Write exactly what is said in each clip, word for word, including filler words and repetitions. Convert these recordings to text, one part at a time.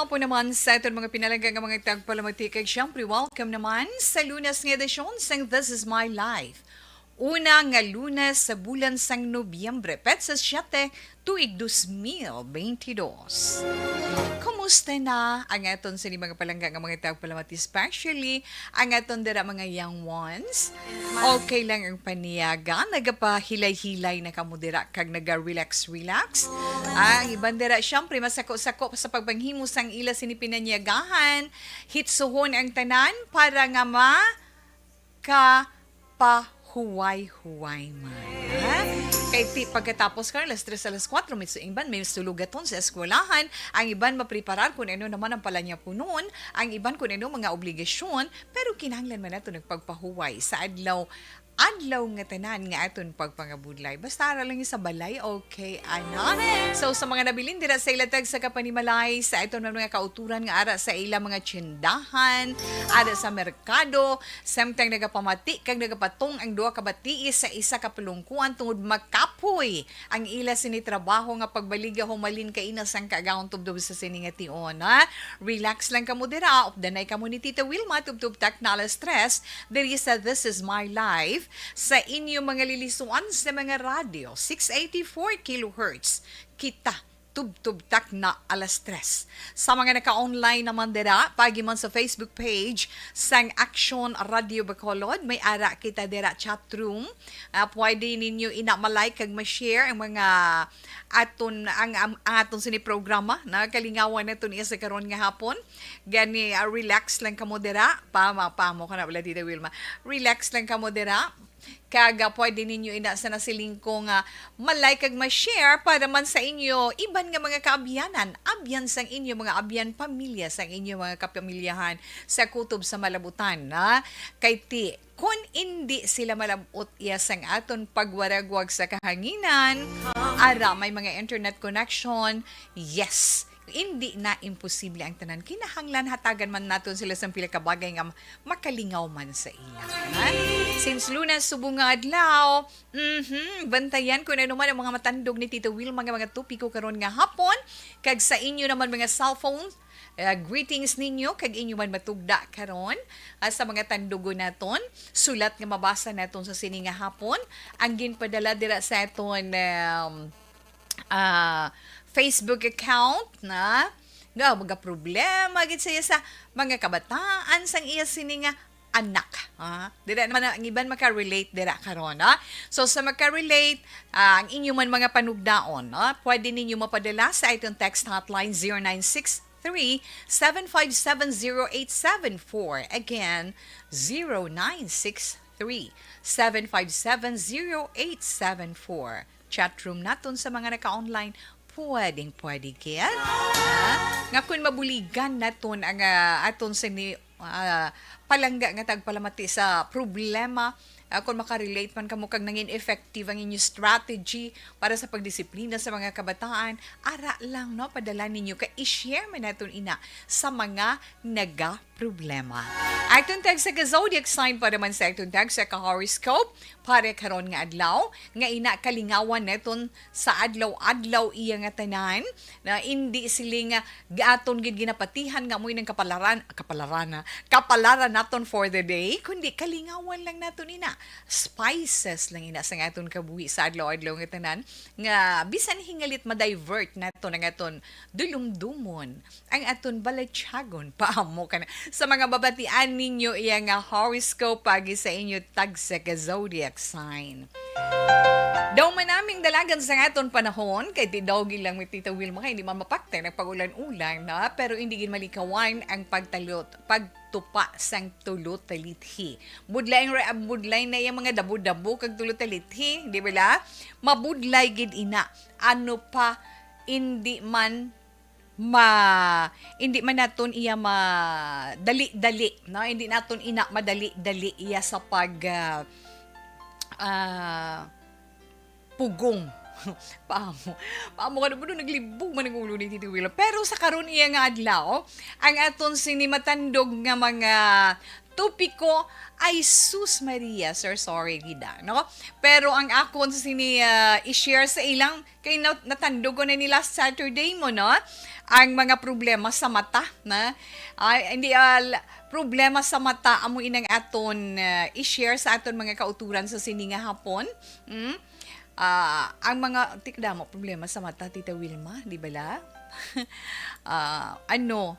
po naman sa aton mga pinalangga nga mga tagpalamati, kag siyempre, welcome naman sa Lunes nga edisyon sang This Is My Life. Una nga Lunes sa bulan sang Nobyembre, petsa siyete, tuig dos mil beintidos. Kumusta na ang aton sini mga palangga nga mga tagpalamati, especially ang aton dira mga young ones? Okay lang ang paniyaga, nagapahilay-hilay na kamo dira kag naga-relax-relax. Ang iban dira, syempre, masako-sako sa pagpanghimo sang ila sini pinanyagahan. Hitsuhon ang tanan para nga makapahuway-huway man, ha? Kay ti, pagkatapos karon, alas tres, alas kuwatro, may su-, iban may sulugaton sa eskwelahan, ang iban mapreparar kung ano naman ang palanyapunon, ang iban kung ano mga obligasyon, pero kinahanglan man nato nagpagpahuway sa adlaw, adlaw nga tanan nga aton pagpangabudlay. Basta ara lang sa balay, okay, ana? So, sa mga nabilin dira sa ilatag sa kapanimalay, sa aton man mga kauturan nga ara sa ila mga tsindahan, ara sa merkado, samtang nagapamati kag nagapatong ang duha ka batii sa isa ka palungkuan tungod makapoy ang ila sini trabaho nga pagbaligya humalin kaina sang kaagahon tubtob sa sini nga tion, ha? Relax lang kamo dira, updanay kamo ni Tita Wilma, tubtob tak na alas tres, diri sa This Is My Life, sa inyo mga lilisuan sa mga radyo, six eighty-four kilohertz. Kita, tubtob tak na alas tres. Sa mga naka-online naman dira, pagi man sa Facebook page sang Action Radio Bacolod, may ara kita dira chat room. Ah, pwede ninyo ina ma-like kag ma-share ang mga aton, ang, ang, ang aton sini programa na kalingawan naton iya sa karon nga hapon. Gani, ah, relax lang kamo dira. Pama, pamo ka na wala, Tita Wilma. Relax lang kamo dira. Kag, ah, pwede ninyo ina sa nasiling ko nga ma-like kag ma-share para man sa inyo iban nga mga kaabyanan, abyan sang inyo mga abyan, pamilya sang inyo mga kapamilyahan sa kutob sa malabutan, ha? Kay ti, kun indi sila malab-ot iya sang aton pagwaragwag sa kahanginan, ara may mga internet connection, yes, indi na imposible ang tanan. Kinahanglan hatagan man naton sila sang pila ka bagay nga makalingaw man sa ila. Ha? Since Lunes, subong nga adlaw, mhm, bantayan kung ano man ang mga matandog ni Tita Wilma nga mga topiko karon nga hapon. Kag sa inyo naman mga cellphone, ah, greetings ninyo kag inyo man matugda karon, ah, sa mga tandugon naton, sulat nga mabasa naton sa sini nga hapon, ang ginpadala dira sa aton, um, ah, Facebook account na nga mga problema gid sa iya sa mga kabataan sang iya sini nga anak, ha? Dira naman ang iban maka-relate dira karon, ha? So, sa maka-relate, ah, ang inyo man mga panugdaon, no? Pwede ninyo mapadala sa aton text hotline, zero nine six three, seven five seven, zero eight seven four. Again, zero nine six three, seven five seven, zero eight seven four. Chat room naton sa mga naka-online, pwedeng pwede gid, ha? Nga kun mabuligan naton ang, ah, aton sini, ah, palangga nga tagpalamati sa problema, ah, kung makarelate man kamo kag nangin effective ang inyo strategy para sa pagdisiplina sa mga kabataan, ara lang, no, padala ninyo kay i-share man naton ina sa mga naga problema. Aton tag sa ka-zodiac sign para man sa aton tag sa ka-horoscope para karon nga adlaw, nga ina kalingawan naton sa adlaw-adlaw iya nga tanan, na indi sila nga gaton gid ginapatihan nga amoy nang kapalaran, kapalaran na, kapalaran naton for the day, kundi kalingawan lang naton ina, spices lang ina sa aton kabuhi sa adlaw-adlaw nga tanan, nga bisan hingalit ma-divert naton ang aton dulumdumon ang aton balatyagon. Paamo ka na. Sa mga babatian ninyo iya nga horoscope pagi sa inyo tagsa ka zodiac sign. Daw manaming dalagan sa aton panahon, kay ti daw gilang mi Tita Wilma, kay hindi man mapakte nagpag-ulan-ulan na, pero hindi gid malikawan ang pagtalot, pagtupa sang tulo talithi. Budlay ang re-, budlay na yung mga dabo-dabo kag tulo talithi, di ba la? Mabudlay gid ina. Ano pa, hindi man ma-, hindi man naton iya madali-dali, no? Hindi naton ina madali-dali iya sa pag, ah, ah, pugong. Paamo. Paamo ka na po, naglibog man ang ulo ni Tito Wilma. Pero sa karon iya nga adlaw, ang aton sini matandog nga mga topiko ay sus Maria, sir, sorry gid, ah, no? Pero ang akon sini, ah, i-share sa ilang kay na-, natandog ko na ni last Saturday mo, no? ang mga problema sa mata, na? Ay, hindi, ah, l-, problema sa mata, amo inang aton, ah, i-share sa aton mga kauturan sa sini nga hapon. Mm? Ah, ang mga, tikdamo, problema sa mata, Tita Wilma, di ba la? Ah, ano,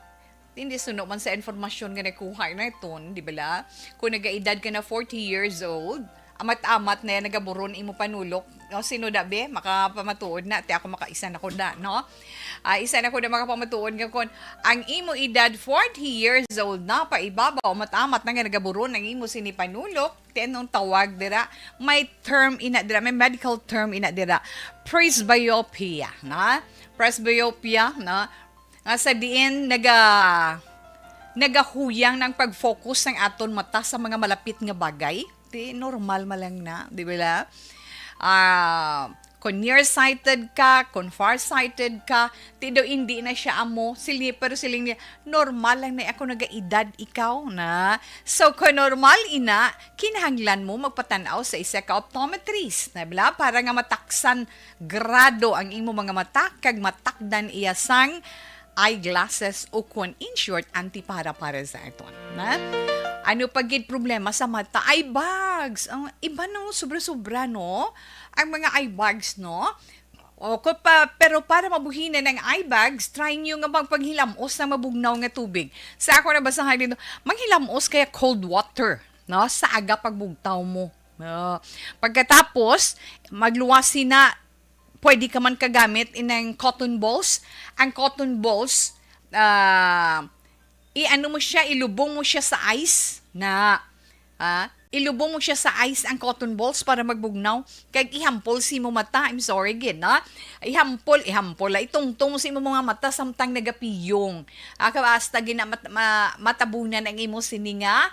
hindi suno man sa informasyon nga nakuha naton, di ba la? Kung nagaedad ka na forty years old, amat-amat na yan nagaburon imo panulok. O, sino da, be? Makapamatuod na. Ti ako makaisa na ko da, no? Ah, isa na ko na makapamatuod nga kon ang imo edad forty years old na, paibabaw, amat-amat na nga nagaburon ang imo sini panulok, ti anong tawag dira? May term ina dira, may medical term ina dira. Presbyopia, na? Presbyopia, na? Nga sa diin naga-, nagahuyang ng pag-focus ng aton mata sa mga malapit nga bagay. Ti normal man lang na, di ba la? Ah, kung nearsighted ka, kung farsighted ka, ti daw hindi na siya amo. Sili-, pero siling niya, "Normal lang na ako nagaedad, ikaw na." So, kung normal ina, kinahanglan mo magpatanaw sa isa ka optometrist, na bla, para nga mataksan grado ang imo mga mata kag matakdan iya sang eyeglasses o kon, in short, anti-para para sa aton, na? Ano pa gid problema sa mata? Eye bags. Ang iba, no, sobra-sobra, no? Ang mga eye bags, no? O, ko pa, pero para mabuhinan ang eye bags, try nyo nga magpaghilamos sa mabugnaw nga tubig. Sa ako nabasahan dito, manghilamos kaya cold water, no? Sa aga pagbugtaw mo. No? Pagkatapos, magluwas na, pwede ka man kagamit inang cotton balls. Ang cotton balls, ah, i-ano mo siya, ilubong mo siya sa ice na, ah, ilubong mo siya sa ice ang cotton balls para magbugnaw. Kag ihampol sa imo mata, I'm sorry gid, no? Ihampol, ihampol, ah, itungtong mo sa imo mga mata samtang nagapiyong. Ah, ka-, basta gina-, mat-, ma-, matabunan ang imo sini nga,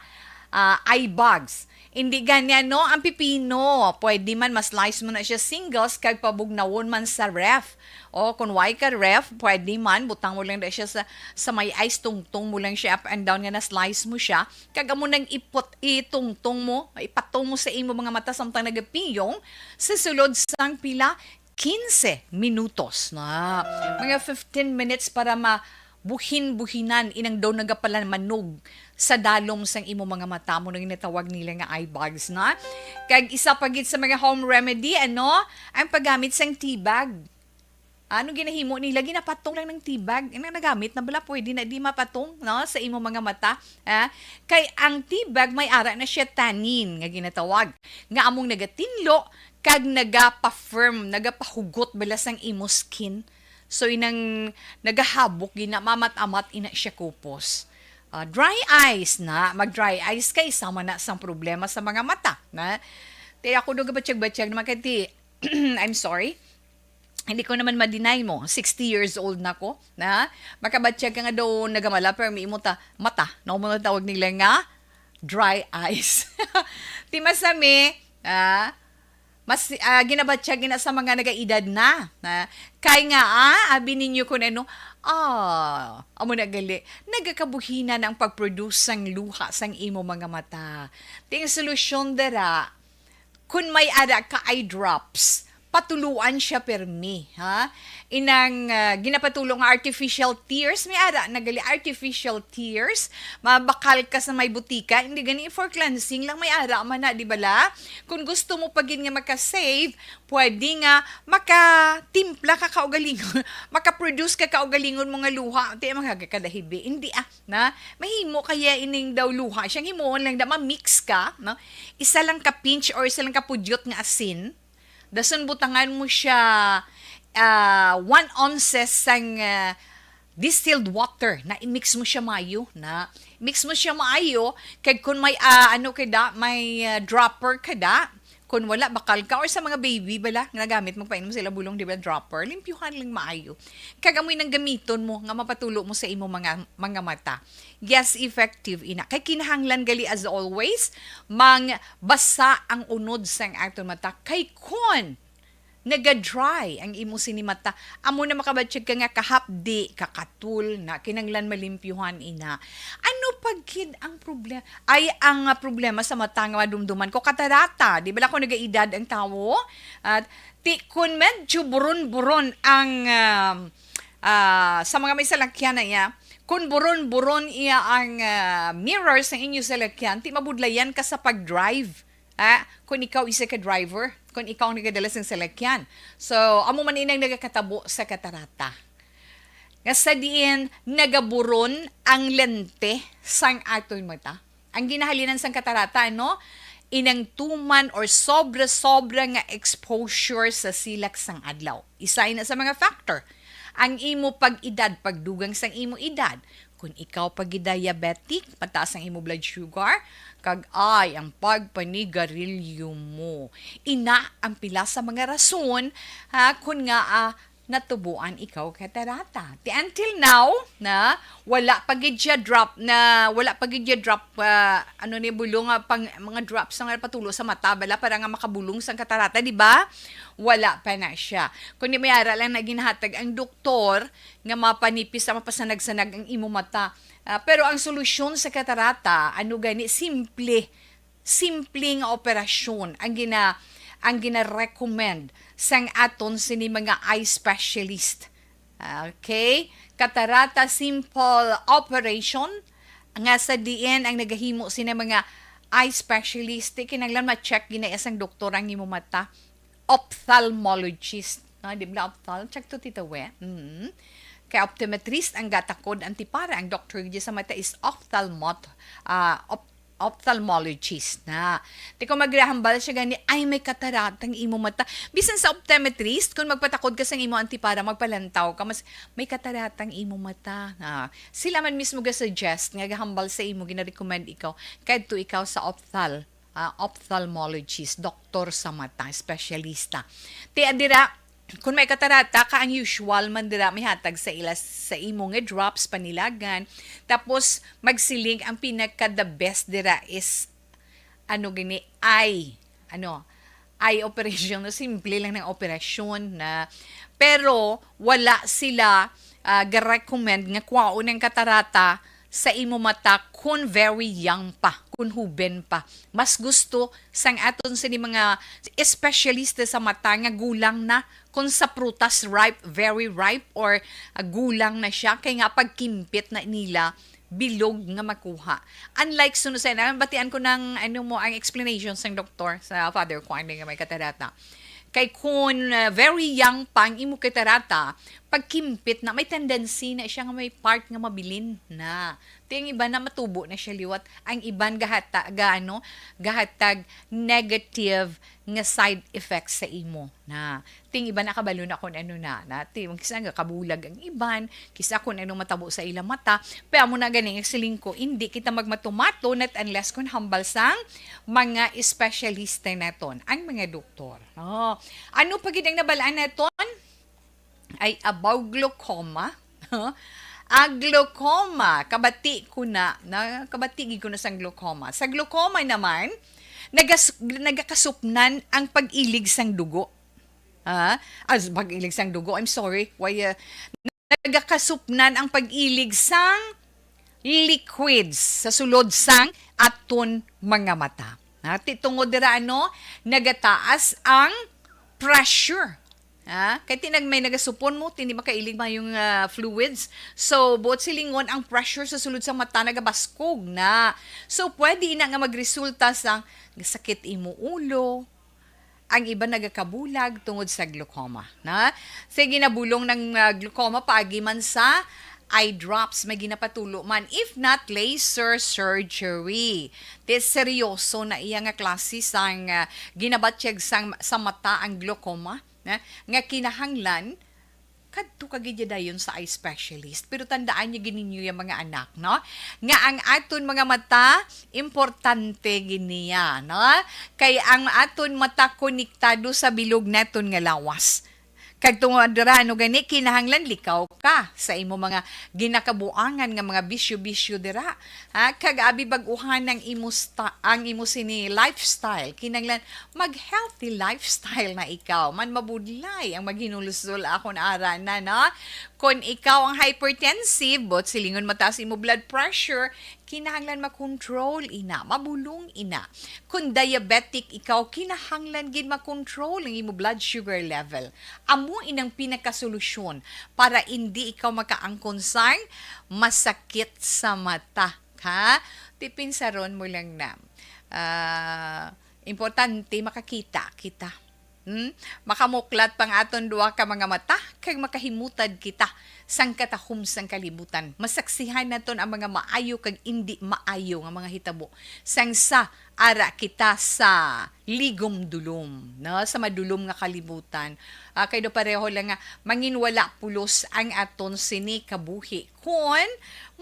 ah, eye bags. Hindi ganyan, no? Ang pipino, pwede man ma-slice mo na siya singles kag pabugnawon man sa ref. O, kung way ka ref, pwede man, butang mo lang na siya sa, sa may ice, tungtong mo lang siya up and down nga na-slice mo siya. Kag amo nang ipot-, itungtong mo, ipatong mo sa imo mga mata samtang nagapiyong sa sulod sang pila, quince minutos na. Mga fifteen minutes para ma-, buhin-buhinan inang daw nagapalamanog sa dalom sang imo mga mata, mo nang ginatawag nila nga eye bags na. Kag isa pa gid sa mga home remedy, ano, ang paggamit sang tea bag. Ano ginahimo nila? Ginapatong lang ng tea bag. Ang nagamit na bala, pwede na di mapatong, no, sa imo mga mata. Ah, kay ang tea bag may ara na siya tannin nga ginatawag, nga among nagatinlo kag nagapa-firm, nagapahugot bala sang imo skin. So, inang nagahabok gina, mamat-amat ina siya kupos. Ah, dry eyes na, mag dry eyes kay sama na sang problema sa mga mata, na. Kaya ako do gabatyag-batyag naman kay ti, I'm sorry. Hindi ko naman ma-deny mo, sixty years old na ko, na. Makabatyag ka nga daw nagamala, pero may imo ta, mata, no, mo tawag nila nga dry eyes. Ti masami, ah, mas, ah, ginabatyag gina sa mga nagaedad na, na. Kay nga, ah, abi ninyo kun ano, ah, amo na gali, nagakabuhinan ang pag-produce sang luha sang imo mga mata. Ti ang solusyon dira, kun may ara ka eye drops, patuluan siya permi, ha? Inang, ah, ginapatulo nga artificial tears, may ara na gali artificial tears, mabakal ka sa may butika, hindi gani for cleansing lang, may ara man na, di bala? Kung gusto mo pa gid nga maka-save, pwede nga makatimpla ka kaugalingon, maka-produce ka kaugalingon mo nga luha, ti mga kadahibi, hindi ah, na mahimo kaya ining daw luha, siyang himuon lang da, ma-mix ka, no? Isa lang ka pinch or isa lang ka pudyot nga asin, dason butangan mo siya, ah, one ounces sang, ah, distilled water, na i-mix mo siya maayo, na mix mo siya maayo, kag kun may, ah, ano ka da, may, ah, dropper ka da, kun wala, bakal ka, or sa mga baby bala, nga nagamit, magpainom sila bulong, di ba, dropper, limpyuhan lang maayo. Kag amoy nang gamiton mo, nga mapatulo mo sa imo mga, mga mata. Yes, effective ina. Kay kinahanglan gali as always, mang basa ang unod sang aton mata. Kay kun naga-dry ang imo sini mata, amo na makabatyag ka nga kahapdi, kakatul na, kinahanglan malimpyuhan ina. Ano pa gid ang problema? Ay, ang, ah, problema sa mata nga madumduman ko, katarata. Di ba la ko nagaedad ang tawo? At ti, kun medyo buron-buron ang, um, ah, sa mga may salakyan na iya, kung buron-buron iya ang, ah, mirror sa inyo salakyan, ti mabudlayan ka sa pag-drive. Ha? Kung ikaw isa ka driver, kung ikaw ang nagadala sang salakyan. So, amo man inang nagakatabo sa katarata. Nga sa diin nagaburon ang lente sang aton mata. Ang ginahalinan sang katarata, no? Inang tuman or sobra-sobra nga exposure sa silak sang adlaw. Isa ina sa mga factor. Ang imo pag-edad, pagdugang sang imo edad. Kung ikaw pag-diabetic, mataas ang imo blood sugar, kag ay ang pagpanigarilyo mo. Ina ang pila sa mga rason, ha, kung nga, ah, natubuan ikaw katarata. Ti until now, na wala pa gid siya drop, na wala pa gid siya drop, ah, ano ni, bulong nga pang, mga drops nga patulo sa mata, bala, para nga makabulong sang katarata, di ba? Wala pa na siya. Kundi may ara lang na ginhatag ang doktor nga mapanipis sa mapasanag-sanag ang imo mata. Ah, pero ang solusyon sa katarata, ano gani, simple. Simple nga operasyon ang gina-, ang gina-recommend sang aton sini mga eye specialist. Okay? Katarata simple operation nga sa diin ang nagahimo sini mga eye specialist, ti kinahanglan ma-check gina sang doktor ang imo mata. Ophthalmologist. Ah, di ba opthal? Check to, Tita We. Mm. Kay optometrist ang gatakod antipara. Ang doctor gid sa mata is ophthalmot-, ah, op-, ophthalmologist na. Ti kung magrahambal siya gani, "Ay, may kataratang imo mata." Bisan sa optometrist, kung magpatakod ka sa imo antipara, magpalantaw ka, mas may kataratang imo mata. Ah, sila man mismo ga-suggest nga gahambal sa imo, gina-recommend ikaw, kadto ikaw sa opthal-, ah, ophthalmologist, doktor sa mata, espesyalista. Ti adira, kung may katarata ka, ang usual man dira may hatag sa ila sa imo nga drops, panilagan. Tapos magsiling ang pinaka the best dira is ano gini, eye, ano, eye operation, no? Simple lang ng operasyon na, pero wala sila, ah, ga-recommend nga kwaon ang katarata sa imo mata kun very young pa, kun huben pa. Mas gusto sang aton sini mga espesyalista sa mata nga gulang na, kun sa prutas ripe, very ripe, or, ah, gulang na siya, kay nga pagkimpit na nila bilog nga makuha. Unlike suno sa ina, batian ko ng ano mo ang explanation sang doktor sa father ko, ano nga may katarata. Kay kun, ah, very young pa ang imo katarata, pagkimpit na, may tendency na siya nga may part nga mabilin na. Ti ang iban na matubo na siya liwat. Ang iban gahata-, ga-, ano, gahatag negative nga side effects sa imo na. Ti ang iban nakabalo na kung ano na, na ti, kisa nga kabulag ang iban, kisa kung ano matabo sa ilang mata. Pero amo na gani nga siling ko, hindi kita magmatumato not unless kung hambal sang mga espesyalista naton, ang mga doktor. Oh. Ano pa gid ang nabalaan naton? Ay, about glaucoma. Ang glaucoma, kabati ko na, na, kabati gid ko na sang glaucoma. Sa glaucoma naman, nagas-, nagakasupnan ang pag-ilig sang dugo. Ah, as pag-ilig sang dugo, I'm sorry. Why, uh, nagakasupnan ang pag-ilig sang liquids sa sulod sang aton mga mata. Ha, ti tungod dira, ano, nagataas ang pressure. Ha? Kay ti nag-, may nagasupon mo, ti hindi makailig man yung, ah, fluids. So, buot silingon, ang pressure sa sulod sa mata nagabaskog na. So, pwede ina nga magresulta sa sakit imo ulo, ang iban nagakabulag tungod sa glaucoma, na? Sa ginabulong ng, ah, glaucoma, paagi man sa eye drops, may ginapatulo man, if not laser surgery. Ti seryoso na iya nga klase sang, ah, ginabatyag sang, sa mata ang glaucoma, na? Nga kinahanglan kadto ka gid dayon sa eye specialist. Pero tandaan niyo gid ninyo, ya mga anak, no? Nga ang aton mga mata, importante gid niya, no? Kay ang aton mata konektado sa bilog naton nga lawas. Kag tungod dira, ano gani, kinahanglan likaw ka sa imo mga ginakabuangan nga mga bisyo-bisyo dira. Ha? Kag abi bag-uhan ang imo sta-, ang imo sini lifestyle. Kinahanglan mag-healthy lifestyle na ikaw. Man mabudlay ang maghinulsol akon ara na, no? Kon ikaw ang hypertensive, buot silingon mataas imo blood pressure, kinahanglan makontrol ina, mabulong ina. Kon diabetic ikaw, kinahanglan gid makontrol ang imo blood sugar level. Amo inang pinakasolusyon para indi ikaw makaangkon sang masakit sa mata, ha? Tipinsaron mo lang na. Ah, importante makakita kita. Hmm? Makamuklat pa ang aton duha ka mga mata, kag makahimutad kita sang katahom sang kalibutan. Masaksihan naton ang mga maayo kag indi maayo nga mga hitabo. Sang sa ara kita sa ligom-dulom, no? Sa madulom nga kalibutan. Ah, kay do pareho lang nga mangin wala pulos ang aton sini kabuhi kon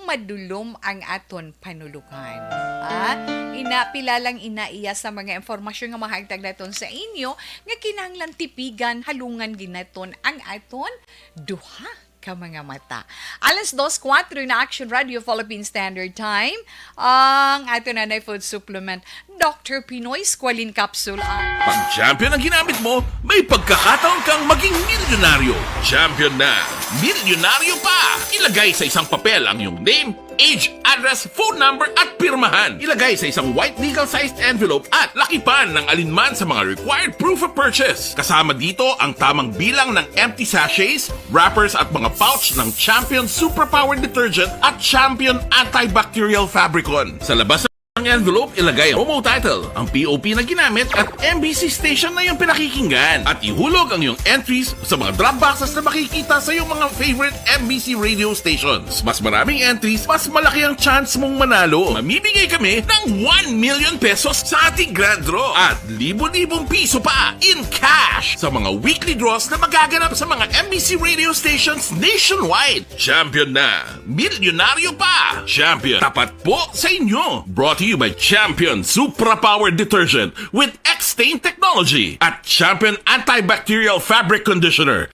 madulom ang aton panulukan. Ah, ina, pila lang ina iya sa mga impormasyon nga mahagtag naton sa inyo nga kinahanglan tipigan, halungan ginaton ang aton duha ka mga mata. Alas dos kuwatro na Action Radio Philippine Standard Time, ang aton nanay food supplement, Doctor Pinoy Squalene Capsule. Ang Pag champion ang ginamit mo, may pagkakataon kang maging milyonaryo. Champion na, milyonaryo pa! Ilagay sa isang papel ang iyong name, age, address, phone number, at pirmahan. Ilagay sa isang white legal-sized envelope at lakipan ng alinman sa mga required proof of purchase. Kasama dito ang tamang bilang ng empty sachets, wrappers, at mga pouch ng Champion Superpower Detergent at Champion Antibacterial Fabricon. Sa labas ng envelope, ilagay ang promo title, ang P O P na ginamit, at M B C station na iyong pinakikinggan. At ihulog ang iyong entries sa mga drop boxes na makikita sa iyong mga favorite M B C radio stations. Mas maraming entries, mas malaki ang chance mong manalo. Mamimigay kami ng one million pesos sa ating grand draw at libo-libong piso pa in cash sa mga weekly draws na magaganap sa mga M B C radio stations nationwide. Champion na! Milyonaryo pa! Champion, tapat po sa inyo! Brought to you by Champion Supra Power Detergent with X-Stain Technology at Champion Antibacterial Fabric Conditioner.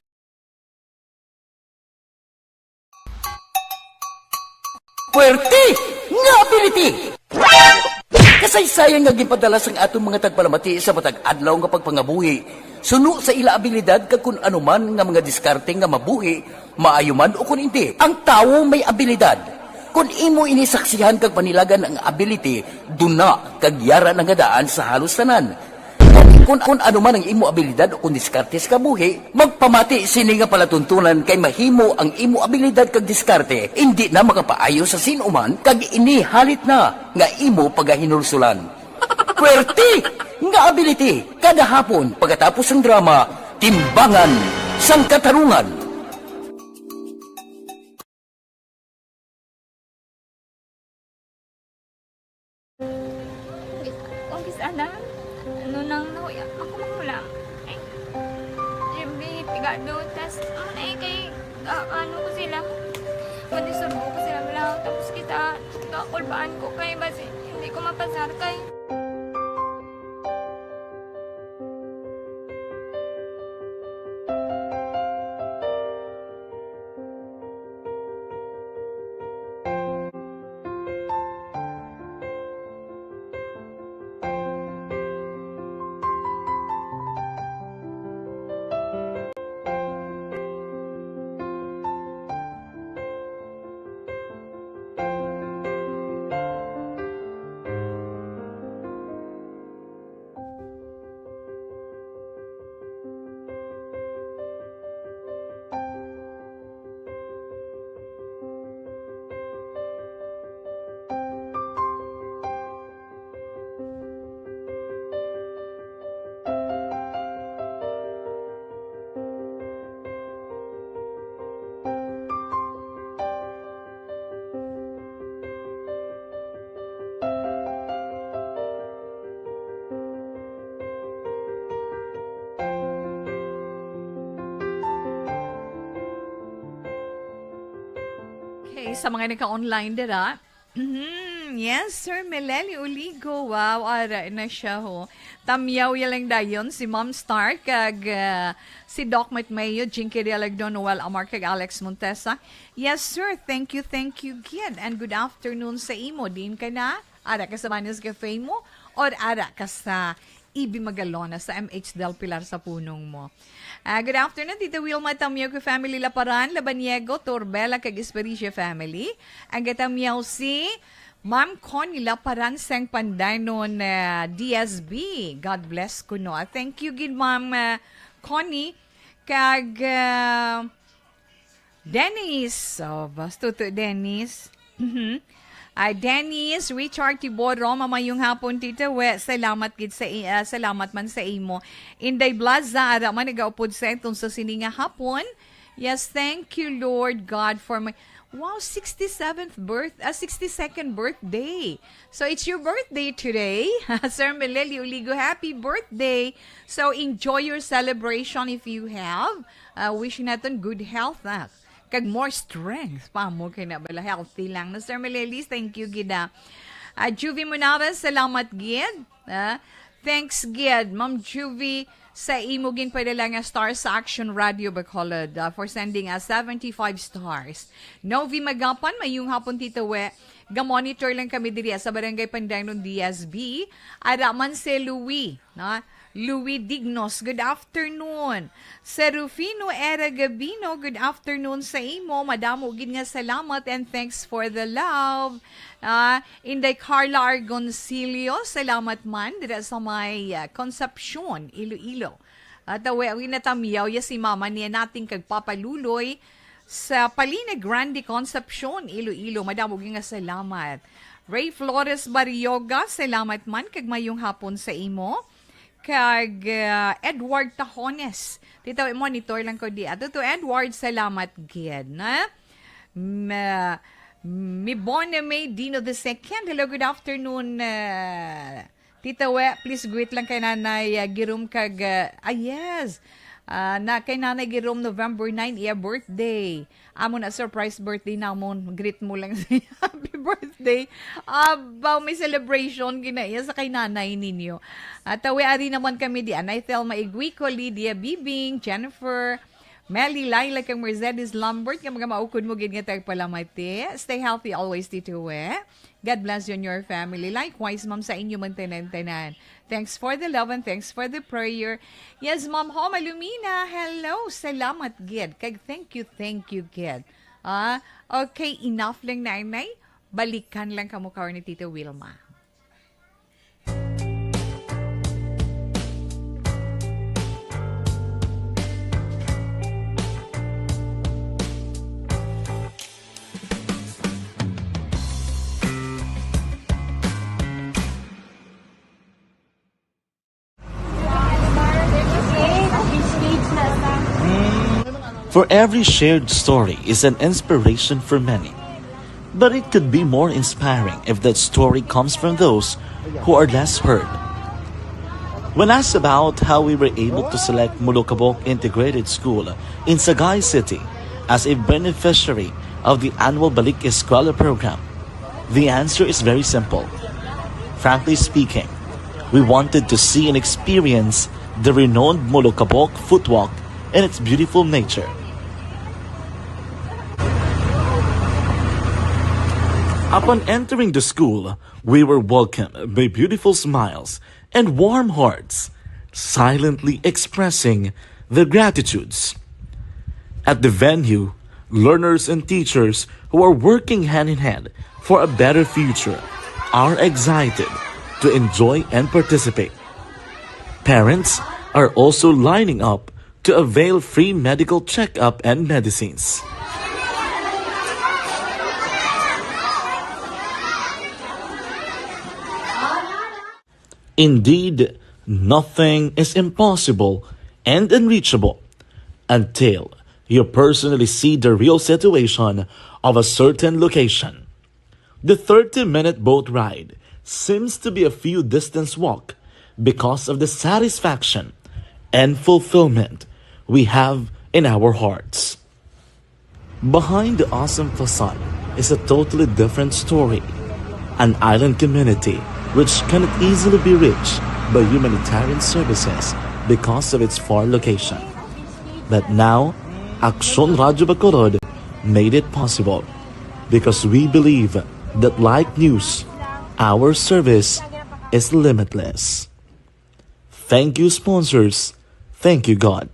Puwerte nga ability! Kasaysayan nga ginpadala sang aton mga tagpalamati sa matag adlaw nga pagpangabuhi, suno sa ila abilidad kag kun ano man nga mga diskarte nga mabuhi, maayo man o kun indi. Ang tawo may abilidad. Kun imo ini saksihan kag panilagan ang ability, duna kag yara na nga daan sa halos tanan. Kung, kung ano man ang imo abilidad o kung diskarte sa kabuhi, magpamati sini nga palatuntunan kay mahimo ang imo abilidad kag diskarte indi na makapaayo sa sin-o man kag ini halit na nga imo pagahinulsulan. Puwerte nga ability kada hapon pagkatapos sang drama, Timbangan sang Katarungan. Umpis, umpis, ana, ano nang nahuya, ako makulang. Ay, Jimmy, pigado, tas, ano na eh, kay, ah, ano ko sila, madisturbo ko sila, wala, tapos kita, kakulbaan ko, kay basi, hindi ko mapasar, kay Okay, sa mga naka-online dira, mhm, yes, Sir Meleli Uligo. Wow, ara na siya, ho. Tamyaw ya lang dayon si Ma'am Star kag, ah, si Doc Matmeo, Jinky Realagdo, Noel Amar kag Alex Montesa. Yes, sir. Thank you, thank you gid. And good afternoon sa imo. Diin ka na? Ara ka sa Manos Cafe mo or ara ka sa Ibi Magalona sa M H Del Pilar sa punong mo. Ah, good afternoon, Tita Wilma Tamyao, kag family Laparan, Labaniego, Torbela, kag Espericia family. Ang gatamyaw si Ma'am Connie Laparan sang Pandanon, ah, D S B. God bless kuno. Ah, thank you gid, Ma'am, ah, Connie. Kag, ah, Dennis. Oh, basto to, Dennis. Mhm. Ah, Dennis Richard Tiboro, mamayong hapon, Tita We. Salamat gid sa i-, ah, salamat man sa imo. Inday Blaza, ara man nagaupod sa aton sa sini nga hapon. Yes, thank you, Lord God, for my, wow, sixty-seventh birth, ah, sixty-second birthday. So, it's your birthday today. Sir Melelio Uligo, happy birthday. So, enjoy your celebration if you have. Ah, wish naton good health, ah. Kag more strength pa mo kay na bala healthy lang. No, Sir Melelis, thank you gid, ah. Ah, Juvie Munares, salamat gid. Ah, thanks gid, Ma'am Juvie, sa imo ginpadala nga star sa Action Radio Bacolod, ah, for sending us seventy-five stars. Novi Magapan, mayong hapon, Tito We. Ga-monitor lang kami diri sa Barangay Pandanon, D S B. Ara man si Louis, na? Louis Dignos, good afternoon. Serufino Era Gabino, good afternoon sa imo. Madamo gid nga salamat and thanks for the love. Ah, Inday Carla Argoncillo, salamat man dira sa may, ah, Concepcion, Iloilo. At awi, awi na tamyaw ya si mama niya nating kagpapaluloy sa Palina Grande, Concepcion, Iloilo. Madamo gid nga salamat. Ray Flores Barrioga, salamat man kag mayong hapon sa imo. Kag, ah, Edward Tahones. Tita, monitor lang ko di. Ato to, Edward, salamat gid, na? Ma-, Mibone May Dino the second. Hello, good afternoon, ah, Tita We, please greet lang kay Nanay, ah, Girom kag, ah, ah, yes. Ah, na kay Nanay Girom, November nine, iya birthday. Amo na surprise birthday namon. Greet mo lang siya. Happy birthday. Abaw, may celebration gina iya sa kay nanay ninyo. At, ah, we, ari naman kami di Anay Thelma Iguico, Lydia Bibing, Jennifer, Melly, Laila, kag Mercedes Lambert, nga mga maukod mo gid nga tagpalamati. Stay healthy always, Tito We. God bless you and your family. Likewise, ma'am, sa inyo man tanan-tanan. Thanks for the love and thanks for the prayer. Yes, Ma'am Homa Lumina, hello. Salamat gid. Kag thank you, thank you gid. Ah, okay, enough lang, Nanay. Balikan lang kamo karon ni Tita Wilma. For every shared story is an inspiration for many. But it could be more inspiring if that story comes from those who are less heard. When asked about how we were able to select Molokabok Integrated School in Sagay City as a beneficiary of the annual Balik Eskwela program, the answer is very simple. Frankly speaking, we wanted to see and experience the renowned Molokabok Footwalk and its beautiful nature. Upon entering the school, we were welcomed by beautiful smiles and warm hearts, silently expressing their gratitudes. At the venue, learners and teachers who are working hand in hand for a better future are excited to enjoy and participate. Parents are also lining up to avail free medical checkup and medicines. Indeed, nothing is impossible and unreachable until you personally see the real situation of a certain location. The thirty-minute boat ride seems to be a few distance walk because of the satisfaction and fulfillment we have in our hearts. Behind the awesome facade is a totally different story, an island community which cannot easily be reached by humanitarian services because of its far location. But now, Aksyon Radyo Bacolod made it possible because we believe that like news, our service is limitless. Thank you, sponsors. Thank you, God.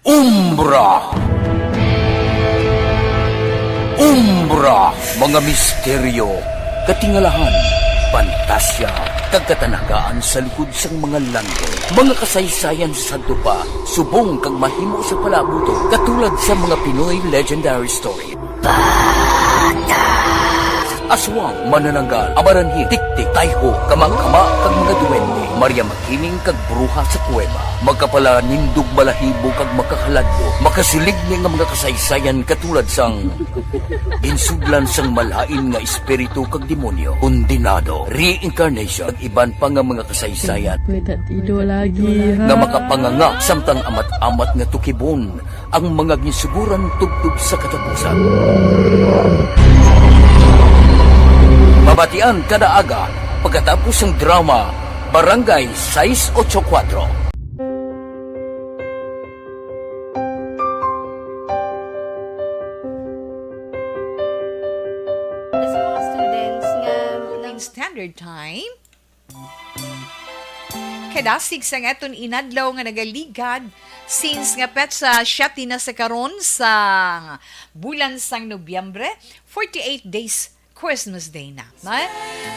Umbra. Umbra, mga misteryo, katingalahan, pantasya, kag katanagaan sa likod sang mga langit. Mga kasaysayan sa sadto pa, subong kag mahimo sa palaabuton, katulad sa mga Pinoy legendary story. Aswang, manananggal, amaranhit, tiktik, tayho, kamangkama, kag mga duwende, Maria Makiling kag bruha sa kuweba, makapalanindog balahibo kag makakaladlok, makasilig ni nga mga kasaysayan katulad sang ginsudlan sang malain nga espiritu kag demonyo, kondenado, reincarnation, kag iban pa nga mga kasaysayan Kuwedad ido lagi, ha? Nga makapanganga samtang amat-amat nga tukibon ang mga ginsuguran tubtob sa katapusan. Mabatian kada aga pagkatapos sang drama Barangay sais ocho kuwatro. Sa mga students nga Philippine Standard Time, kadasig sang aton inadlaw nga nagaligad, since nga petsa siyete na sa karon sa bulan sang Nobyembre, forty-eight days Christmas Day na, no?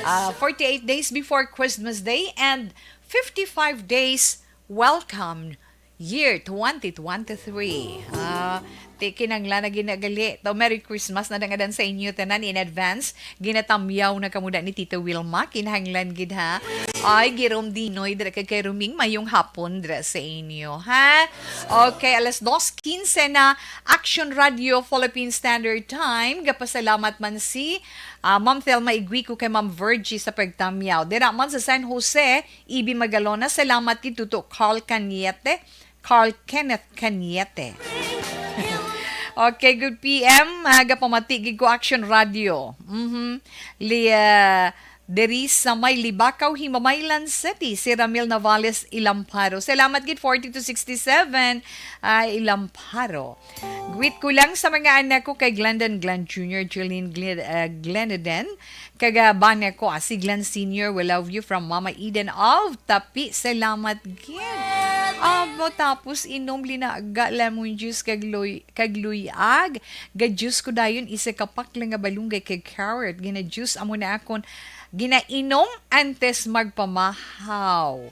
Ah, forty-eight days before Christmas Day and fifty-five days welcome year twenty twenty-three. Ah, ti kinahanglan na ginagali. To, Merry Christmas na dangadan sa inyo tanan in advance. Ginatamyaw na kamo da ni Tita Wilma. Kinahanglan gid, ha? Ay, Girom Dinoy, dira kay, kay Ruming, mayong hapon dira sa inyo, ha? Okay, alas dos quince na, Action Radio Philippine Standard Time. Gapasalamat man si, ah, Ma'am Thelma Iguico kay Ma'am Virgie sa pagtamyaw. Dira man sa San Jose, Ibi Magalona, salamat kay Tuto Carl Cañete, Carl Kenneth Cañete. Okay, good P M. Ah, gapamati gid ko Action Radio. Mhm. Li-, ah, diri sa may Libacao, Himamaylan City, si Ramil Navales Ilamparo. Salamat gid, forty to sixty-seven, ah, Ilamparo. Greet ko lang sa mga anak ko kay Glendon Glenn Junior, Jillian Glen-, ah, Gleneden, kag, ah, bana ko, ah, si Glenn Senior, we love you from Mama Eden of Tapi. Salamat gid. Abo, tapos inom linaga lemon juice kag luy-, kag luyag. Ga-juice ko dayon isa ka pakla nga balunggay kag carrot. Gina-juice amo na akon ginainom antes magpamahaw.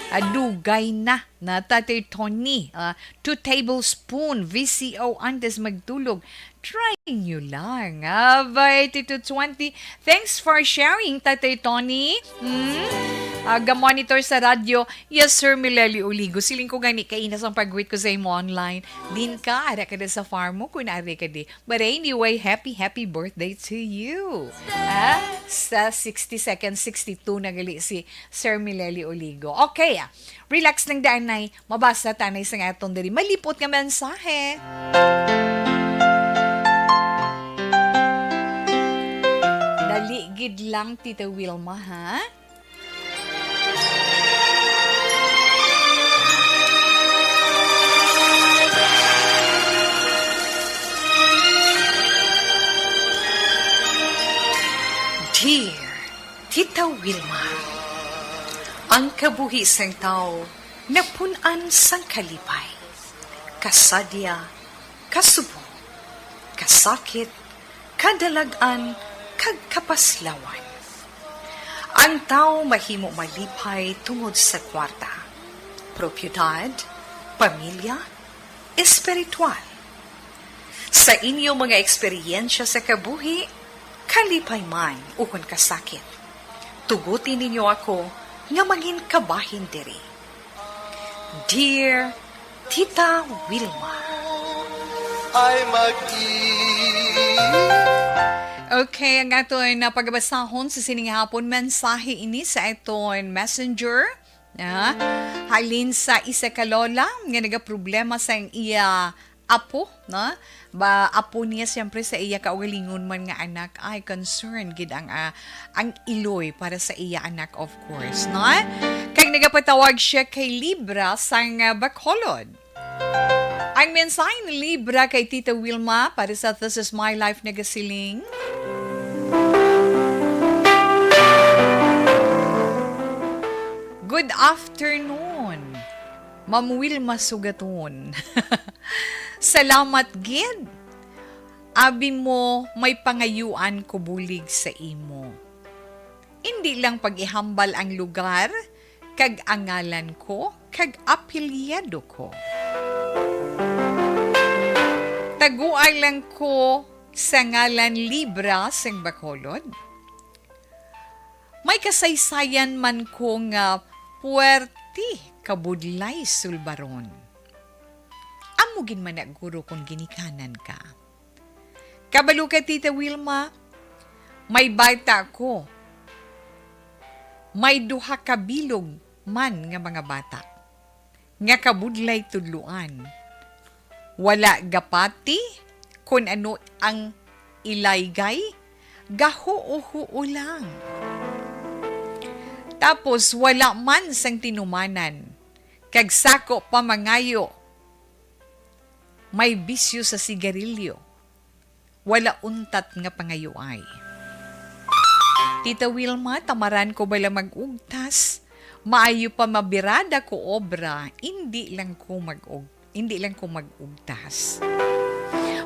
Ah, dugay na, na Tatay Tony. Ah, two tablespoon V C O antes magtulog. Try nyo lang. Abay, Tito Twenty, thanks for sharing, Tatay Tony. Hmm? Ah, ga-monitor sa radyo. Yes, Sir Mileli Oligo. Siling ko gani, kaina sang pag-greet ko sa imo online. Din ka, ara ka na sa farm mo, kung ari ka di. But anyway, happy, happy birthday to you. Ah, sa sixty seconds, sixty-two na gali si Sir Mileli Oligo. Okay, ah. Relax lang daan, nay. Mabasa ta, nay, sa aton diri malipot nga mensahe. Dali gid lang, Tita Wilma, ha? Dear Tita Wilma, ang kabuhi sang tawo napun-an sang kalipay, kasadya, kasubo, kasakit, kadalag-an, kag kapaslawan. Ang tawo mahimo malipay tungod sa kwarta, propiedad, pamilya, espiritual. Sa inyo mga eksperyensya sa kabuhi, kalipay man ukon kasakit, tuguti ninyo ako nga mangin kabahin diri. Dear Tita Wilma. Ay mag-i- Okay, ang aton na pagabasahon sa sining hapon, mensahe ini sa aton messenger. Ah, halin sa isa ka lola nga nagaproblema sa iya apo, no? Ba, apo niya siyempre sa iya kaugalingon man nga anak. Ay, concern gid ang, ah, ang iloy para sa iya anak, of course, no? Kag Nagapatawag siya kay Libra sang, ah, Bacolod. Ang mensahe ni Libra kay Tita Wilma para sa This Is My Life nagasiling, "Good afternoon, Ma'am Wilma Sugaton. Salamat gid. Abi mo, may pangayuan ko bulig sa imo. Indi lang pag-ihambal ang lugar, kag ang ngalan ko, kag apelyido ko. Taguan lang ko sa ngalan Libra sing Bacolod. May kasaysayan man ko nga puwerte kabudlay sulbaron. Amo gid man na guro kon ginikanan ka. Kabalo ka, Tita Wilma, may bata ko. May duha ka bilog man nga mga bata nga kabudlay tudloan. Wala gapati kon ano ang ilaygay, gahuo-huo lang. Tapos wala man sang tinumanan, kag sako pa mangayo, may bisyo sa sigarilyo. Wala untat nga pangayuay. Tita Wilma, tamaran ko bala mag-ugtas? Maayo pa mabirada ko obra, indi lang ko mag-ug-, indi lang ko mag-ugtas.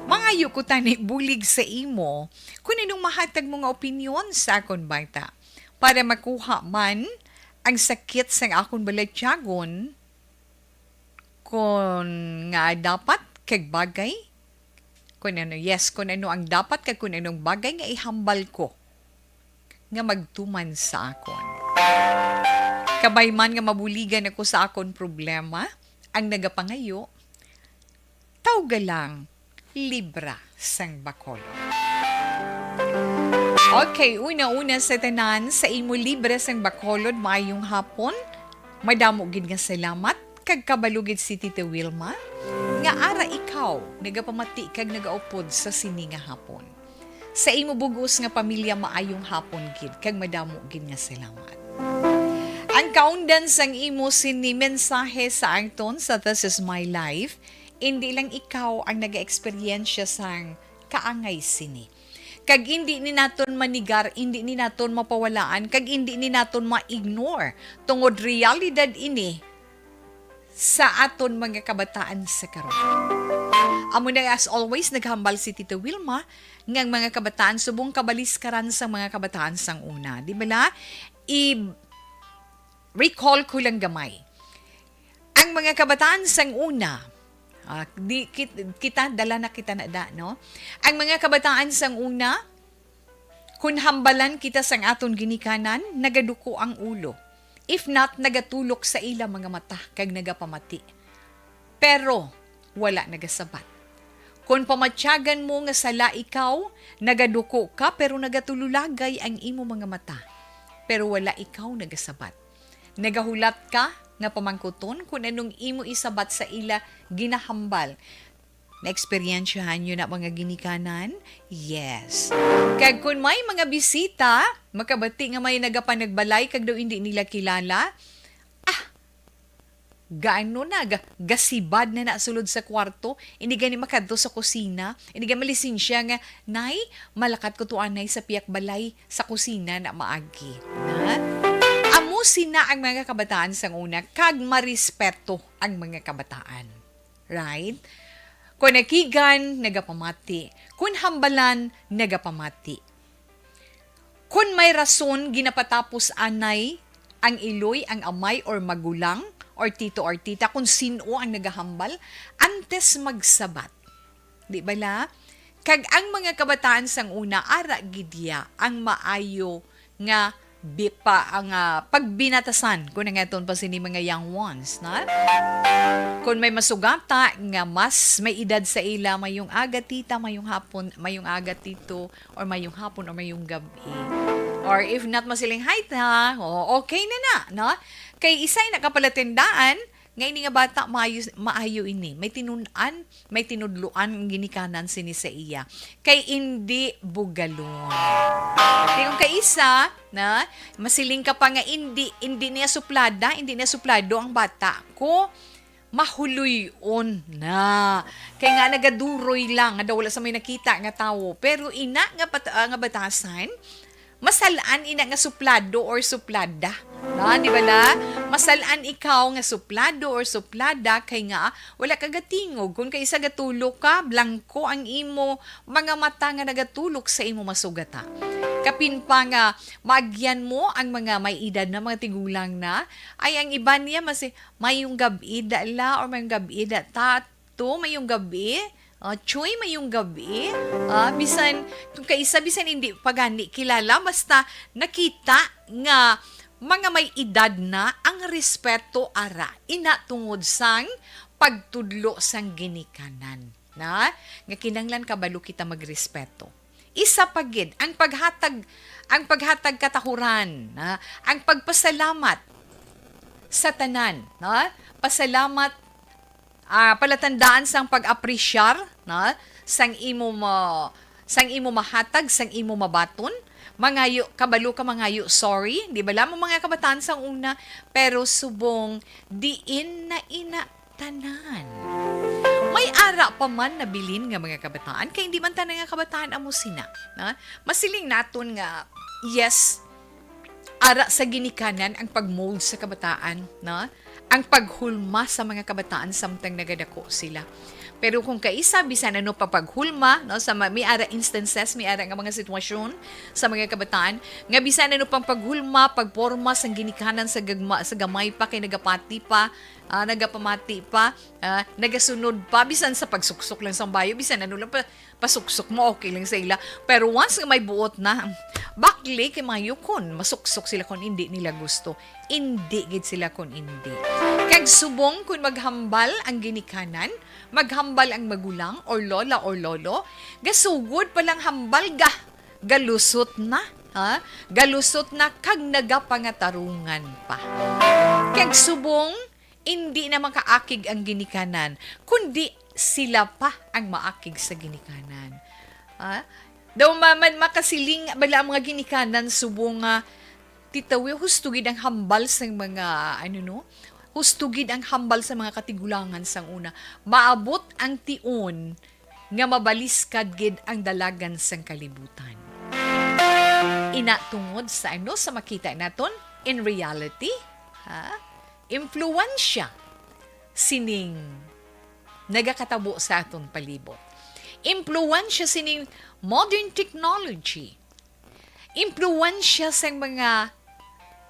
Mangayo ko tani bulig sa imo, kung anong mahatag mo nga opinyon sa akon bata, para makuha man ang sakit sang akon balatyagon, kon nga dapat kag bagay, kon ano, yes, kon ano ang dapat kag kon anong bagay nga ihambal ko nga magtuman sa akon. Kabay man nga mabuligan ako sa akon problema, ang nagapangayo, tawga lang Libra sang Bacolod. Okay, una-una sa tanan, sa imo Libra sang Bacolod, maayong hapon. Madamo gid nga salamat, kag kabalo gid si Tita Wilma, nga ara ikaw nagapamati kag nagaupod sa sini nga hapon. Sa imo bug-os nga pamilya, maayong hapon gid, kag madamo gid nga salamat. Ang kaundan sang imo sini mensahe sa angton sa This Is My Life, indi lang ikaw ang naga-eksperyensya sang kaangay sini. Kag indi ni naton manigar, indi ni naton mapawalaan, kag indi ni naton ma-ignore, tungod realidad ini sa aton mga kabataan sa karon. Amo na, as always, naghambal si Tita Wilma nga ang mga kabataan subong kabaliskaran sang mga kabataan sang una. Di bala? I-recall ko lang gamay. Ang mga kabataan sang una, ah, di, kit-, kita, dala na kita na da, no? Ang mga kabataan sang una, kun hambalan kita sang aton ginikanan, nagaduko ang ulo. If not, nagatulok sa ila mga mata kag nagapamati. Pero wala nagasabat. Kon pamatyagan mo nga sala ikaw, nagaduko ka, pero nagatululagay ang imo mga mata, pero wala ikaw nagasabat. Nagahulat ka nga pamangkuton kon anong imo isabat sa ila ginahambal. Naeksperyensyahan niyo na, mga ginikanan? Yes. Kag kun may mga bisita, makabati nga may nagapanagbalay kag daw indi nila kilala, ah, gaano na, ga-, gasibad na na sulod sa kwarto, indi gani makadto sa kusina, indi gani malisensya nga, "Nay, malakat ko to anay sa pihak balay, sa kusina na maagi." Na? Amo sina ang mga kabataan sang una, kag marespeto ang mga kabataan. Right? Kon nakigan, nagapamati. Kon hambalan, nagapamati. Kon may rason, ginapatapos anay ang iloy, ang amay, or magulang, or tito, or tita, kung sin-o ang nagahambal, antes magsabat. Di bala? Kag ang mga kabataan sang una, ara gid ya ang maayo nga bi-, pa, ang, ah, pagbinatasan, kung nangaton pa sini mga young ones, na? Kung may masugata nga mas may edad sa ila, mayong aga tita, mayong hapon, mayong aga tito, or mayong hapon, or mayong gab-i. Or if not, masiling, "Hi, ta." O, okay na na, no? Kay isay na ka pala tindaan, nga ini nga bata maayo, maayo ini. May tinun-an, may tinudloan ang ginikanan sini sa iya. Kay indi bugalon. Kay kung kaisa, na, masiling ka pa nga indi, indi niya suplada, indi niya suplado ang bata ko, mahuloy-on na. Kay nga nagaduroy lang, nga daw wala sa may nakita nga tawo. Pero ina nga bat-, ah, nga batasan, masal-an ina nga suplado or suplada. Na, di ba la? Masal-an ikaw nga suplado or suplada kay nga wala ka gatingog. Kung kaisa gatulok ka, blanko ang imo mga mata nga nagatulok sa imo masugata. Kapin pa nga maagyan mo ang mga may edad na, mga tigulang na, ay ang iban niya masi, "Mayong gab-i, da la," or "Mayong gab-i, da, tato, mayong gab-i." Ah, "Choy, mayong gab-i." Ah, bisan, kung kaisa, bisan hindi pa gani kilala, basta nakita nga mga may edad na, ang respeto ara, ina tungod sang pagtudlo sang ginikanan, na, nga kinahanglan kabalo kita magrespeto. Isa pa gid, ang paghatag, ang paghatag katahuran, na, ang pagpasalamat sa tanan, na, pasalamat, ah, palatandaan sang pag-apresyar, na, sang imo ma-, sang imo mahatag, sang imo mabaton. Mangayo, kabalo ka mangayo sorry, di ba, lamang mga kabataan sang una, pero subong diin na ina tanan. May ara pa man nabilin nga mga kabataan, kay hindi man tanan nga kabataan amo sina, na? Masiling naton nga, yes, ara sa ginikanan ang pag-mold sa kabataan, na? Ang paghulma sa mga kabataan samtang nagadako sila. Pero kung kaisa, bisan ano pa paghulma, no, sa ma-, may ara instances, may ara nga mga sitwasyon sa mga kabataan, nga bisan ano pang paghulma, pagporma sang ginikanan sa gagma-, sa gamay pa, kay nagapati pa, ah, nagapamati pa, ah, nagasunod pa, bisan sa pagsuksok lang sa bayo, bisan ano lang pa, pasuksok mo, okay lang sa ila. Pero once nga may buot na, bakli kay mayo kon masuksok sila kon hindi nila gusto. Indi gid sila kon indi. Kag subong kon maghambal ang ginikanan, maghambal ang magulang or lola or lolo, gasugod pa lang hambal ga, galusot na, ha? Galusot na kag nagapangatarungan pa. Kag subong, indi na makaakig ang ginikanan, kundi sila pa ang maakig sa ginikanan. Ha? Daw ma-, man makasiling bala ang mga ginikanan subong nga, "Titawi, husto gid ang hambal sang mga, ano, no? Husto gid ang hambal sa mga katigulangan sang una. Maabot ang tion nga mabaliskad gid ang dalagan sang kalibutan." Ina tungod sa ano, sa makita naton, in reality, ha? Impluwensya sining nagakatabo sa aton palibot. Impluwensya sining modern technology. Impluwensya sang mga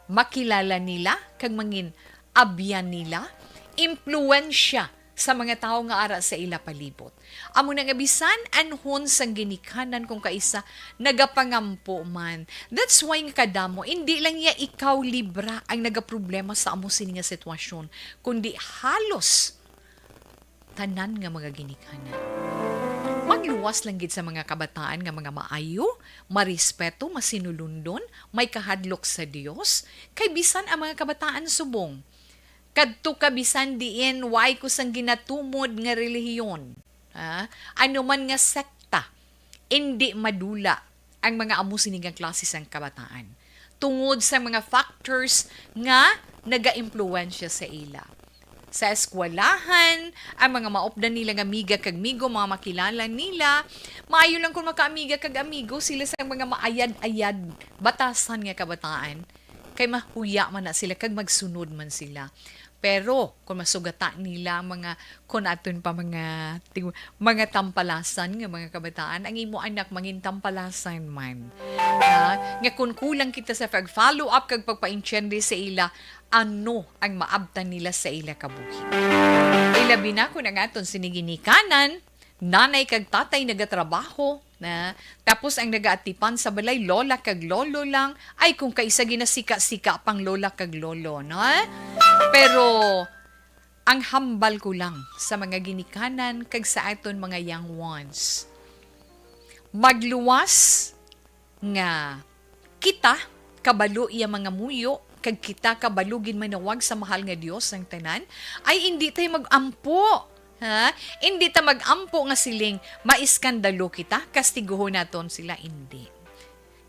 makilala nila kag mangin-abyan nila. Impluwensya sa mga tawo nga ara sa ila palibot. Amo na nga bisan anhon sang ginikanan kung kaisa nagapangampo man. That's why nga kadamo, indi lang ya ikaw libra ang nagaproblema sa amo sini nga sitwasyon, kundi halos tanan nga mga ginikanan. Magluwas lang gid sa mga kabataan nga mga maayo, marespeto, masinulundon, may kahadlok sa Dios, kay bisan ang mga kabataan subong, kadto ka bisan diin way ko sang ginatumod nga relihiyon, ha? Ano man nga sekta, indi madula ang mga amo sini nga klase sang kabataan tungod sa mga factors nga nagaimpluwensya sa ila. Sa eskwelahan, ang mga maupdan nila nga amiga kag amigo, mga makilala nila, maayo lang kung makaamiga kag amigo sila sa mga maayad-ayad batasan nga kabataan. Kay mahuya man na sila kag magsunod man sila. Pero kung masugata nila ang mga, kung aton pa mga ting-, mga tampalasan nga mga kabataan, ang imo anak mangin tampalasan man. Ha? Nga kung kulang kita sa pag-follow up kag pagpaintiende sa ila, ano ang maabtan nila sa ila kabuhi? Ilabi na kung ang aton sini ginikanan, nanay kag tatay nagatrabaho, na, tapos ang nagaatipan sa balay, lola kag lolo lang. Ay, kung kaisa ginasika-sika pang lola kag lolo, no? Pero ang hambal ko lang sa mga ginikanan kag sa aton mga young ones, magluwas nga kita, kabalo iya mga muyo, kag kita kabalo gid manawag sa mahal nga Dios sang tanan, ay indi tayo mag-ampo, ha? Indi ta mag-ampo nga siling, "Maiskandalo kita, kastiguhon naton sila." Indi.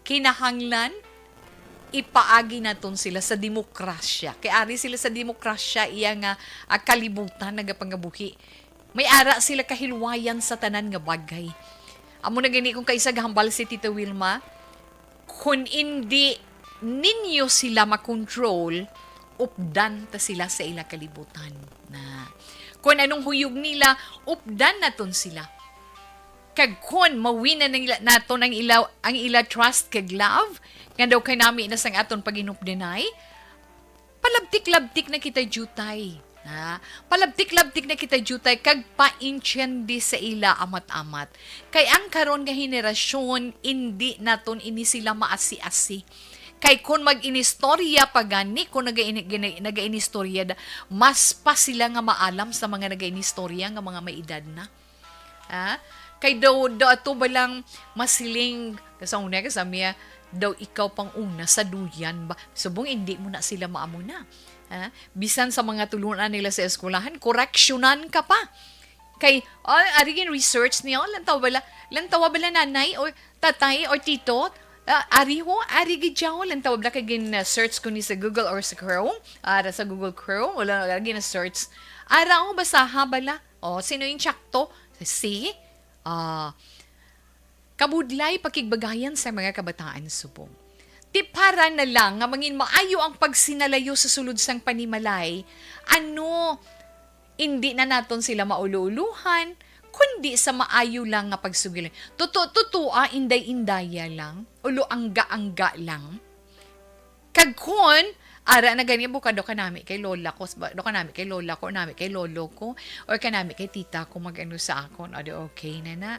Kinahanglan ipaagi naton sila sa demokrasya. Kay ari sila sa demokrasya, iya nga, ah, kalibutan nagapangabuhi. May ara sila kahilwayan sa tanan nga bagay. Amo na gani kung kaisa gahambal si Tita Wilma, kun indi ninyo sila makontrol, updan ta sila sa ila kalibutan. Na, kun anong huyog nila, updan naton sila. Kag kun mawin na nila, naton ang ila, ang ila trust kag love, nga daw kay nami na sang aton paginupdanay, palabtik-labtik na kita jutay. Ha? Palabtik-labtik na kita jutay kag paintiende sa ila amat-amat. Kay ang karon nga henerasyon, indi naton ini sila maasi-asi. Kay kun mag-inistorya pa gani, kun nagaini-, gini-, nagainistorya da, mas pa sila nga maalam sa mga nagainistorya nga mga may edad na. Ha? Kay daw, daw ato ba lang masiling, kasang una, kasamiya, daw ikaw pang una sa duyan ba? Subong, hindi mo na sila maamuna. Ha? Bisan sa mga tulunan nila sa eskwelahan, koreksyonan ka pa. Kay, oh, ari gin research niyo, lantaw bala, lantawa bala nanay or tatay or tito, ah, ari ho, ari gid siya ho, lantawa bala kay gin, ah, search ko ni sa Google or sa Chrome, ara sa Google Chrome, wala, wala gin search. Ara ho, basaha bala. Oh, sino yung tsakto? Si, ah, kabudlay pakigbagayan sa mga kabataan subong. Tiparan na lang nga mangin maayo ang pagsinalayo sa sulod sang panimalay. Ano, indi na naton sila mauluuluhan, kundi sa maayo lang nga pagsugilan. Tuto-tutoa, inday-indaya lang, ulo angga-angga lang. Kag kun, ara na gani, bukado kanami kay lola ko, s-, do kanami kay lola ko, nami kay lolo ko, or kanami kay tita ko mag-ano sa akon, o di okay na na.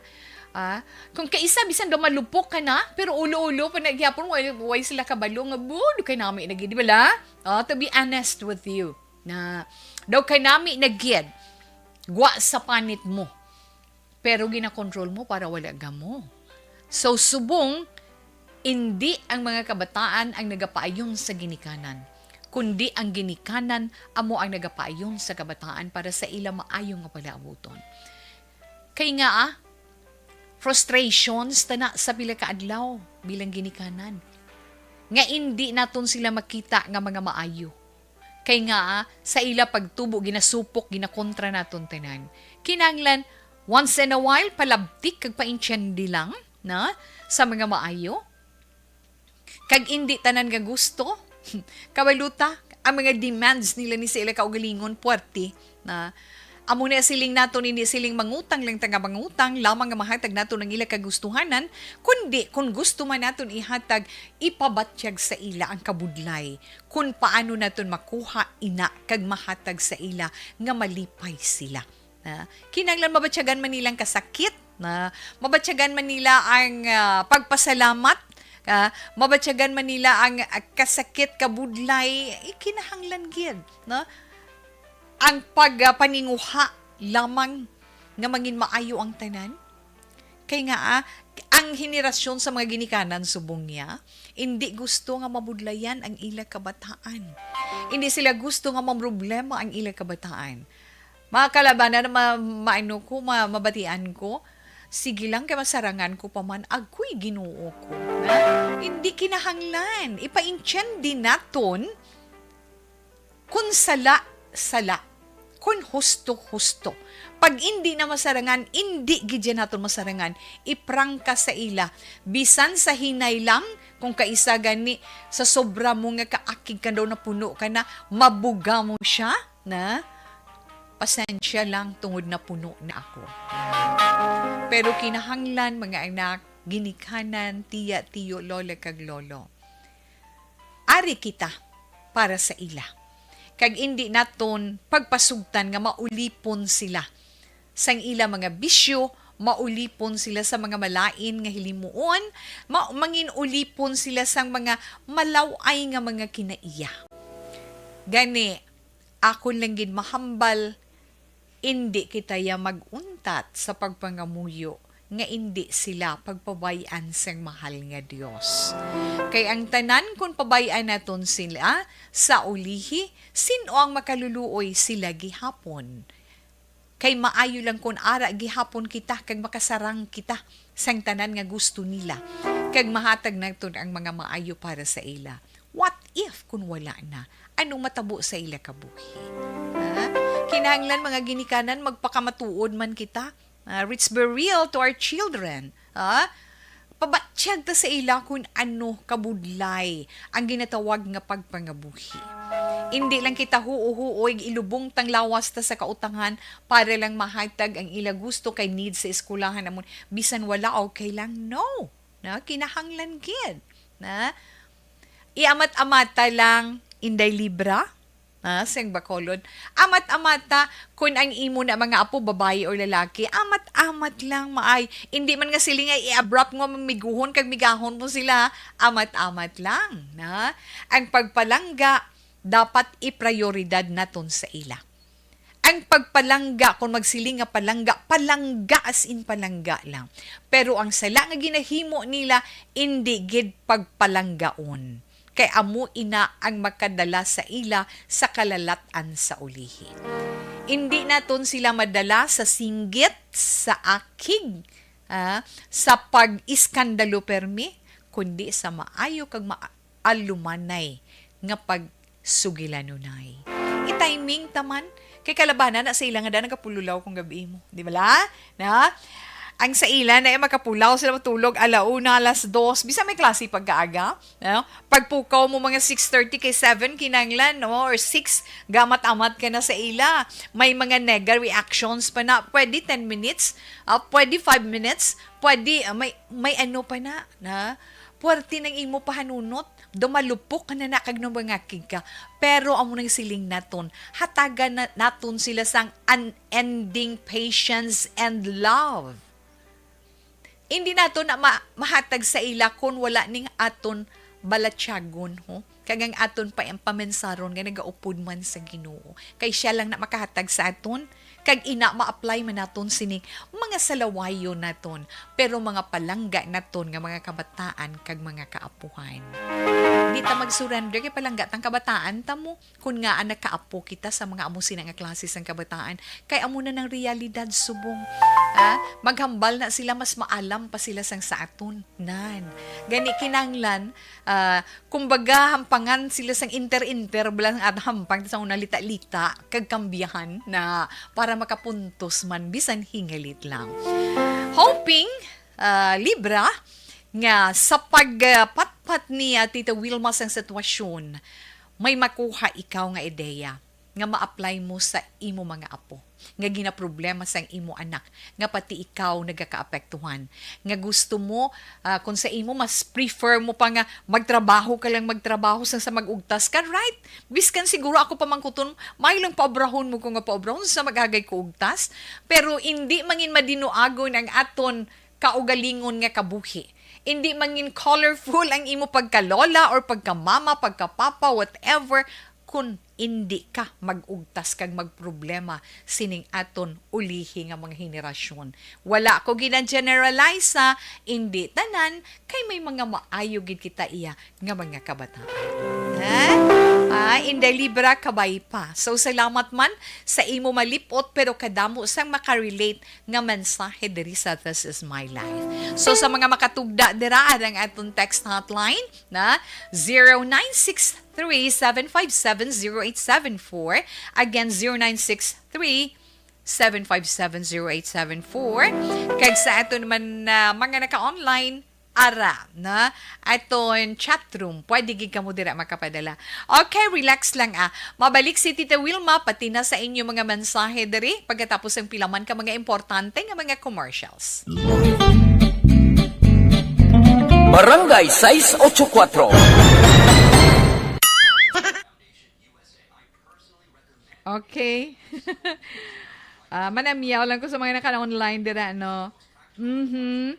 Ah, kung kaisa, bisan daw malupok ka na, pero ulo-ulo pa na gyapon, way, way sila kabalo nga, "Bu, do kay nami na gid, di bala?" Ah, to be honest with you, na daw kay nami na gid, gwa sa panit mo. Pero ginakontrol mo para wala gamo. So, subong, indi ang mga kabataan ang nagapaayon sa ginikanan, kundi ang ginikanan amo ang nagapaayon sa kabataan para sa ila maayo nga palaabuton. Kay nga, ah, frustrations ta na sa pila ka adlaw bilang ginikanan, nga indi naton sila makita nga mga maayo. Kay nga, ah, sa ila pagtubo, ginasupok, ginakontra naton tanan. Kinahanglan, once in a while, palabtik kag paintiende lang, na, sa mga maayo. Kag indi tanan nga gusto. Kabaluta, ang mga demands nila ni sa ila kaugalingon, puwerte, na, amo na siling naton, hindi siling mangutang lang ta nga mangutang, lamang nga mahatag naton ang ila kagustuhanan, kundi, kung gusto man naton ihatag, ipabatyag sa ila ang kabudlay. Kun paano naton makuha ina kag mahatag sa ila nga malipay sila. Ah, kinahanglan mabatyagan man nilang kasakit, na mabatyagan man nila ang, ah, pagpasalamat, ah, mabatyagan man nila ang, ah, kasakit, kabudlay, eh, kinahanglan gid, no? Ang pag, ah, paninguha lamang nga mangin maayo ang tanan. Kay nga, ah, ang henerasyon sa mga ginikanan subong niya, indi gusto nga mabudlayan ang ila kabataan. Indi sila gusto nga mamroblema ang ila kabataan. Mga kalabanan, ma-, maano ko, ma-, mabatian ko, sige lang kay masarangan ko pa man, agoy, Ginoo ko. Na? Indi kinahanglan. Ipaintiende naton, kun sala, sala. Kun husto, husto. Pag indi na masarangan, indi gid yan naton masarangan. Iprangka sa ila. Bisan sa hinay lang, kung kaisa gani, sa sobra mo nga kaakig ka daw, napuno ka na, mabuga mo siya, na, "Pasensya lang, tungod napuno na ako." Pero kinahanglan, mga anak, ginikanan, tiya, tiyo, lola, kag lolo, ari kita para sa ila. Kag indi naton pagpasugtan nga maulipon sila sang ila mga bisyo, maulipon sila sa mga malain nga hilimuon, ma-, mangin-ulipon sila sang mga malaw-ay nga mga kinaiya. Gani, akon lang gid mahambal, indi kita ya mag-untat sa pagpangamuyo nga indi sila pagpabay-an sang mahal nga Dios. Kay ang tanan, kon pabay-an naton sila sa ulihi, sin-o ang makaluluoy? Sila gihapon. Kay maayo lang kon ara gihapon kita kag makasarang kita sang tanan nga gusto nila, kag mahatag naton ang mga maayo para sa ila. What if kun wala na? Anong matabo sa ila kabuhi? Ha? Kinahanglan, mga ginikanan, magpakamatuod man kita. Ah, let's be real to our children. Ha? Pabatyag ta sa ila kung ano kabudlay ang ginatawag nga pagpangabuhi. Indi lang kita huo-huoy ilubong tang lawas ta sa kautangan para lang mahatag ang ila gusto kay need sa eskwelahan amon. Bisan wala, okay lang. No. Na, kinahanglan gid. Na, iamat-amata lang, Inday Libra. Ah, sing Bacolod. Amat-amata, kun ang imo na mga apo, babayi or lalaki, amat-amat lang, maay. Indi man nga siling ay i-abrupt nga mamiguhon kag migahon mo sila. Amat-amat lang, na? Ang pagpalangga, dapat iprioridad naton sa ila. Ang pagpalangga, kung magsiling nga palangga, palangga as in palangga lang. Pero ang sala nga ginahimo nila, indi gid pagpalanggaon. Kay amo ina ang makadala sa ila sa kalalat-an sa ulihi. Indi naton sila madala sa singgit, sa akig, ah, sa pag-iskandalo permi, kundi sa maayo kag maalumanay nga pagsugilanunay. I-timing ta man, kay kalabanan na sa ila nga da nagapululaw kung gabi mo. Di ba la? Na? Ang sa ila na, eh, makapulaw sila matulog ala una, alas dos. Bisan may klase pagkaaga, no? Pagpukaw mo mga six thirty kay seven kinanglan, no? Or six, gamat-amat ka na sa ila. May mga nega reactions pa na. Pwede ten minutes, ah, pwede five minutes, pwede, ah, may, may ano pa na, na? Puwerte nang imo pahanunot, dumalupok ka na na kag nabangakig ka. Pero amo nang siling naton, hatagan na naton sila sang unending patience and love. Hindi nato na ma-, mahatag sa ila kon wala ning aton balatyagon, ho? Kag ang aton pa ang pamensaron nga nagaupod man sa Ginoo. Kay siya lang na makahatag sa aton, kag ina ma-apply man naton sining mga salawayon naton, pero mga palangga naton nga mga kabataan kag mga kaapuhan. Di ta mag-surrender kay palangga tang kabataan ta mo. Kun ngaa nakaapo kita sa mga amo sina nga klase sang kabataan, kay amo na nang realidad subong. Ha? Maghambal na sila, mas maalam pa sila sang sa aton. Nan. Gani kinanglan, ah, kumbaga, hampangan sila sang inter-inter, bala sang at hampang sa una lita-lita, kag kambiyahan na para makapuntos man, bisan hingalit lang. Hoping, ah, Libra, nga sa pagpatpat ni, ah, Tita Wilma sang sitwasyon, may makuha ikaw nga ideya nga ma-apply mo sa imo mga apo, nga ginaproblema sang imo anak, nga pati ikaw nagakaapektuhan, nga gusto mo, ah, kung sa imo, mas prefer mo pa nga magtrabaho ka lang, magtrabaho sang sa mag-ugtas ka, right? Biskan siguro ako pamangkuton, may lang paobrahon mo ko nga paobrahon sa mag-agay ko ugtas, pero indi mangin madinuagon ang aton kaugalingon nga kabuhi. Indi mangin colorful ang imo pagkalola or pagkamama, pagkapapa, whatever, kun indi ka mag-ugtas kag magproblema sining aton ulihi nga mga henerasyon. Wala ko gina-generalize, ha, indi tanan, kay may mga maayo gid kita iya nga mga kabataan. Ha? Ah, Inday Libra, kabay pa. So, salamat man sa imo malipot pero kadamo sang makarelate nga mensahe diri sa This Is My Life. So, sa mga makatugda dira, arang aton text hotline na zero nine six three, seven five seven, zero eight seven four. Again, zero nine six three, seven five seven, zero eight seven four. Kag sa ato naman na mga naka-online, ara na aton chat room. Pwede gid kamo dira makapadala. Okay, relax lang, ah. Mabalik si Tita Wilma, pati na sa inyo mga mensahe diri pagkatapos ang pila man ka mga importante nga mga commercials. Barangay sais ocho kuatro. Okay. Ah, manamyaw lang ko sa mga naka-online dira, no? Mhm.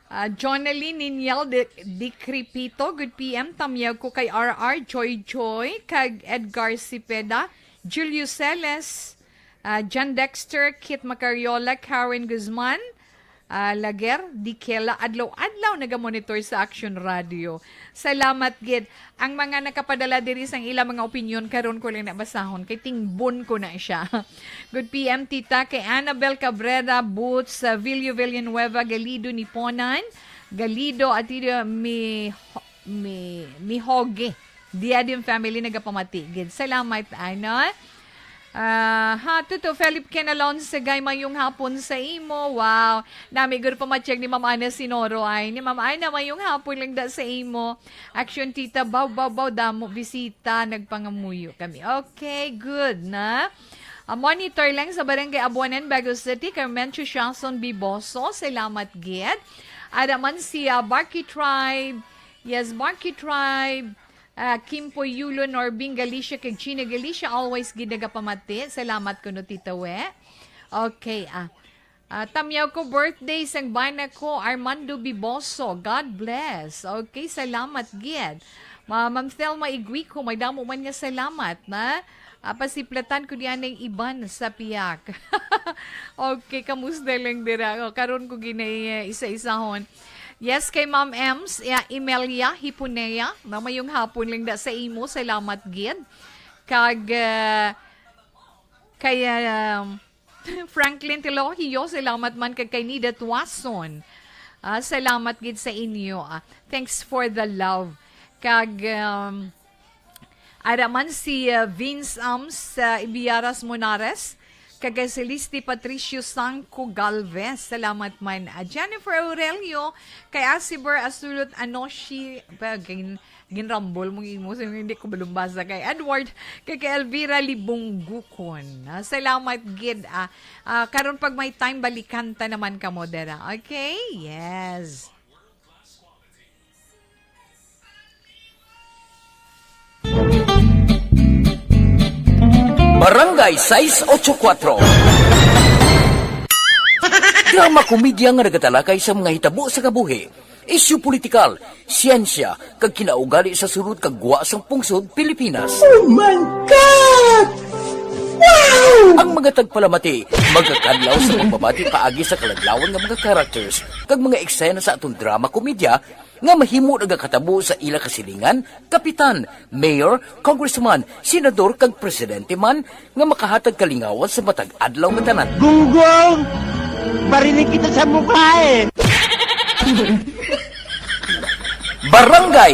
Ah, Jonalyn Ninyal de, de Crepito, good P M, tamyaw ko kay R R, Joy Joy, kag Edgar Cepeda, Julio Celes, ah, John Dexter, Kit Macariola, Karen Guzman, Ah, Lager, Dikela, adlaw-adlaw nagamonitor sa Action Radio. Salamat gid. Ang mga nakapadala diri sang ila mga opinyon, karon ko lang nabasahon kay tingbon ko na siya. Good P M, tita, kay Annabel Cabrera, Boots, uh, Villo Villanueva, Galido, Niponan, Galido, Atido, Mi, Mi, Mihoge. Diadim family nagapamati gid. Salamat, ano? Ah, ha, Tuto Philip Kenalon, sagay mayong hapon sa imo. Wow. Nami gud pamatyag ni Ma'am Ana Sinoro ay. Ni Ma'am Ana, mayong hapon lang da sa imo. Action Tita, baw, baw, baw, damo bisita, nagpangamuyo kami. Okay, good na. Ah, monitor lang sa Barangay Abuanan, Bago City, kay Mencho Shanson Biboso. Salamat gid. Ada man si, ah, Barky Tribe. Yes, Barky Tribe. Ah, Kimpo Yulo, Norbing Galicia, kag Chino Galicia, always gid nagapamati. Salamat kuno, Tita We. Okay, ah. Ah, tamyaw ko birthday sang bana ko, Armando Biboso. God bless. Okay, salamat gid. Ma-, Ma'am Thelma Iguico, may damo man nga salamat na. Ah, pasiplatan ko diyan ang iban sa piyak. Okay, kamusta lang dira? Oh, karon ko ginay, eh, isa-isahon. Yes, kay Ma'am Ems, ya, Emelia Hipunea, na mayong hapon lang da sa imo. Salamat gid. Kag, ah, kay, ah, Franklin Telohio, salamat man kag kay Nida Tuason. Ah, salamat gid sa inyo. Ah, thanks for the love. Kag, um, ara man si, uh, Vince Ams, uh, Ibiaras Monares, kag kay Celeste Patricio Sangco Galvez. Salamat man, uh, Jennifer Aurelio, kay Asiber Asulot Anoshi, ba, gin-, ginrambol mong imo, so hindi ko malumbasa, kay Edward, kay, kay Elvira Libong Gukon. Ah, salamat gid, ah. Ah, karon pag may time, balikan ta naman kamo dira. Okay? Yes. Barangay sais ocho kuatro. Drama komedya nga nagatalakay sa mga hitabo sa kabuhi, isyu politikal, siyensya, kag kinaugali sa sulod kag gwa sang pungsod Pilipinas. Oh my God! Wow! Ang mga tagpalamati magakadlaw sa pagbabati paagi sa kaladlawan nga mga characters kag mga eksena sa aton drama komedya nga mahimo nagakatabo sa ila kasilingan, kapitan, mayor, congressman, senador, kag presidente man nga makahatag kalingawan sa matag adlaw nga tanan. Gunggong! Barinig kita sa mukha eh! Barangay!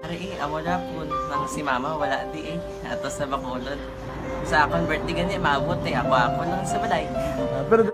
Ari, eh, amo na po nang si mama wala di eh. Ato sa Bacolod. Sa akon birthday gani, maabot eh. Ako, ako lang sa balay. Ah, pero